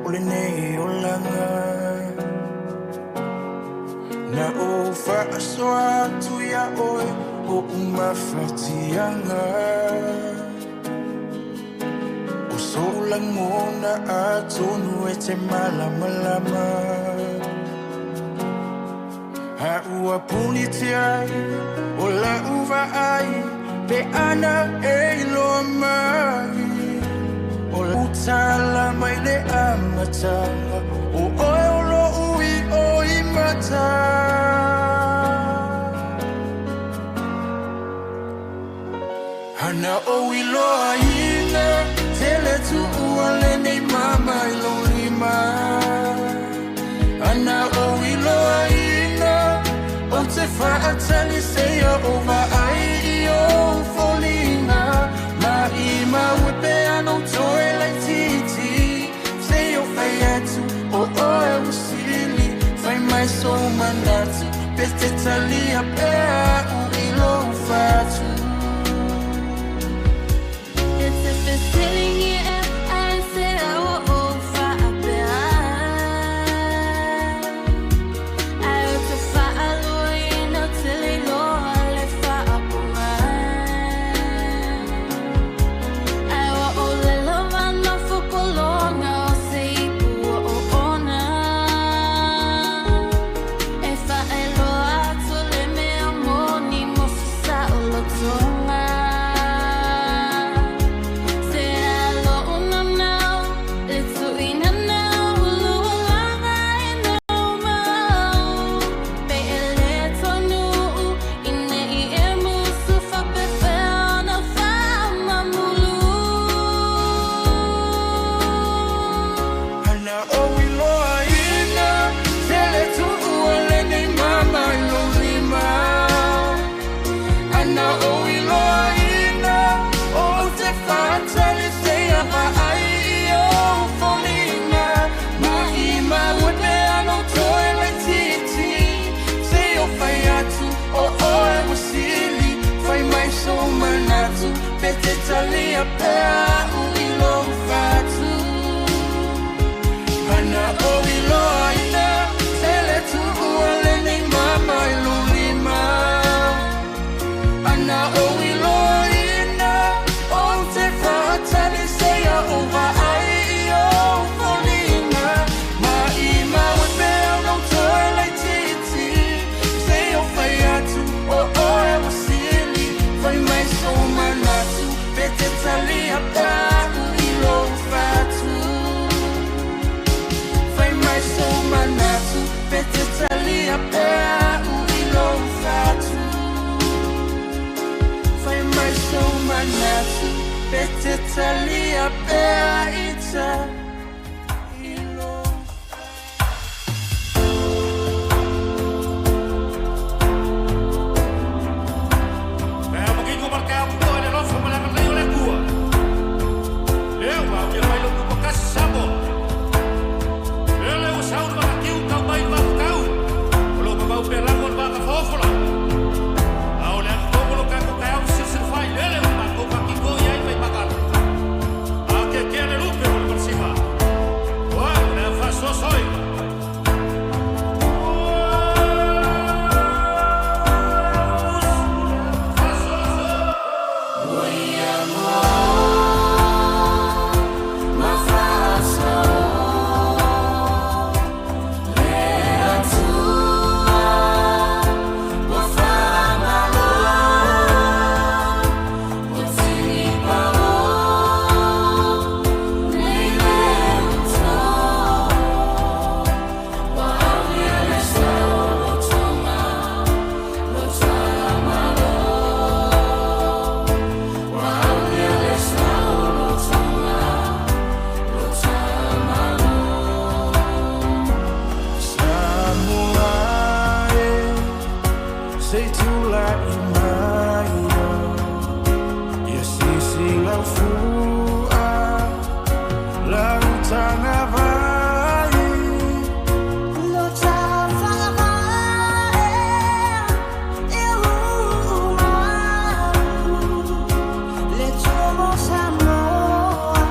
Speaker 2: o lenei olaga. Na ou faasoa atu iā oe oʻu mafatiaga. O sou lagona atonu e te malamalama. A ua puni te ai o lau vaai pe ana e iloa mai. O lau tala mai le amataga o oe o loʻu i'o i mata. Ana ou iloaina tele tuua lenei mama i lou lima. Ana ou iloaina ou te faataliseia o vaai i ou foliga. Maʻimau e pea nou toe laititi se o fai atu o oe ua sili. Fai mai sou manatu pe te talia pea a'u i lou fatu.
Speaker 1: E te fesiligia e ai se ua ou faapea. Ai o te faaluaina o te leiloa le faapuga. Ai ua olelo manofokologa o se ipu o oona. E faailoa atu le mea moni mo se saolotoga. Se alo unanau, le tuinanau, lualaga e naumau. Pe e le tonu'u, ina i e musu faapefea ona faamamulu.
Speaker 2: Ana ou iloaina tele tuua lenei mama i lou lima. Ana ou iloaina ou te faataliseia vaai i ou foliga. Maʻimau e pea nou toe laititi se o fai atu o oe ua sili. Fai mai sou manatu pe te talia pea a'u i lou fatu. Ana ou iloaina tele tuua lenei mama i lou lima. Ana ou iloaina ou te faataliseia o vaai i ou foliga. Maʻimau e pea nou toe laititi se o fai atu o oe ua sili. Fai mai sou manatu pe te talia pea a'u i lou fatu. Fai mai sou manatu pe te talia pea a'u i lou fatu. Fai mai sou manatu pe te talia pea ita i lou.
Speaker 19: Soy.
Speaker 2: Samoa e, se tulaʻi mai ia sisi lau fua lau tagavai.
Speaker 1: Lo tafagavae e uumalu le tumo Samoa.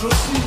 Speaker 16: Malosi.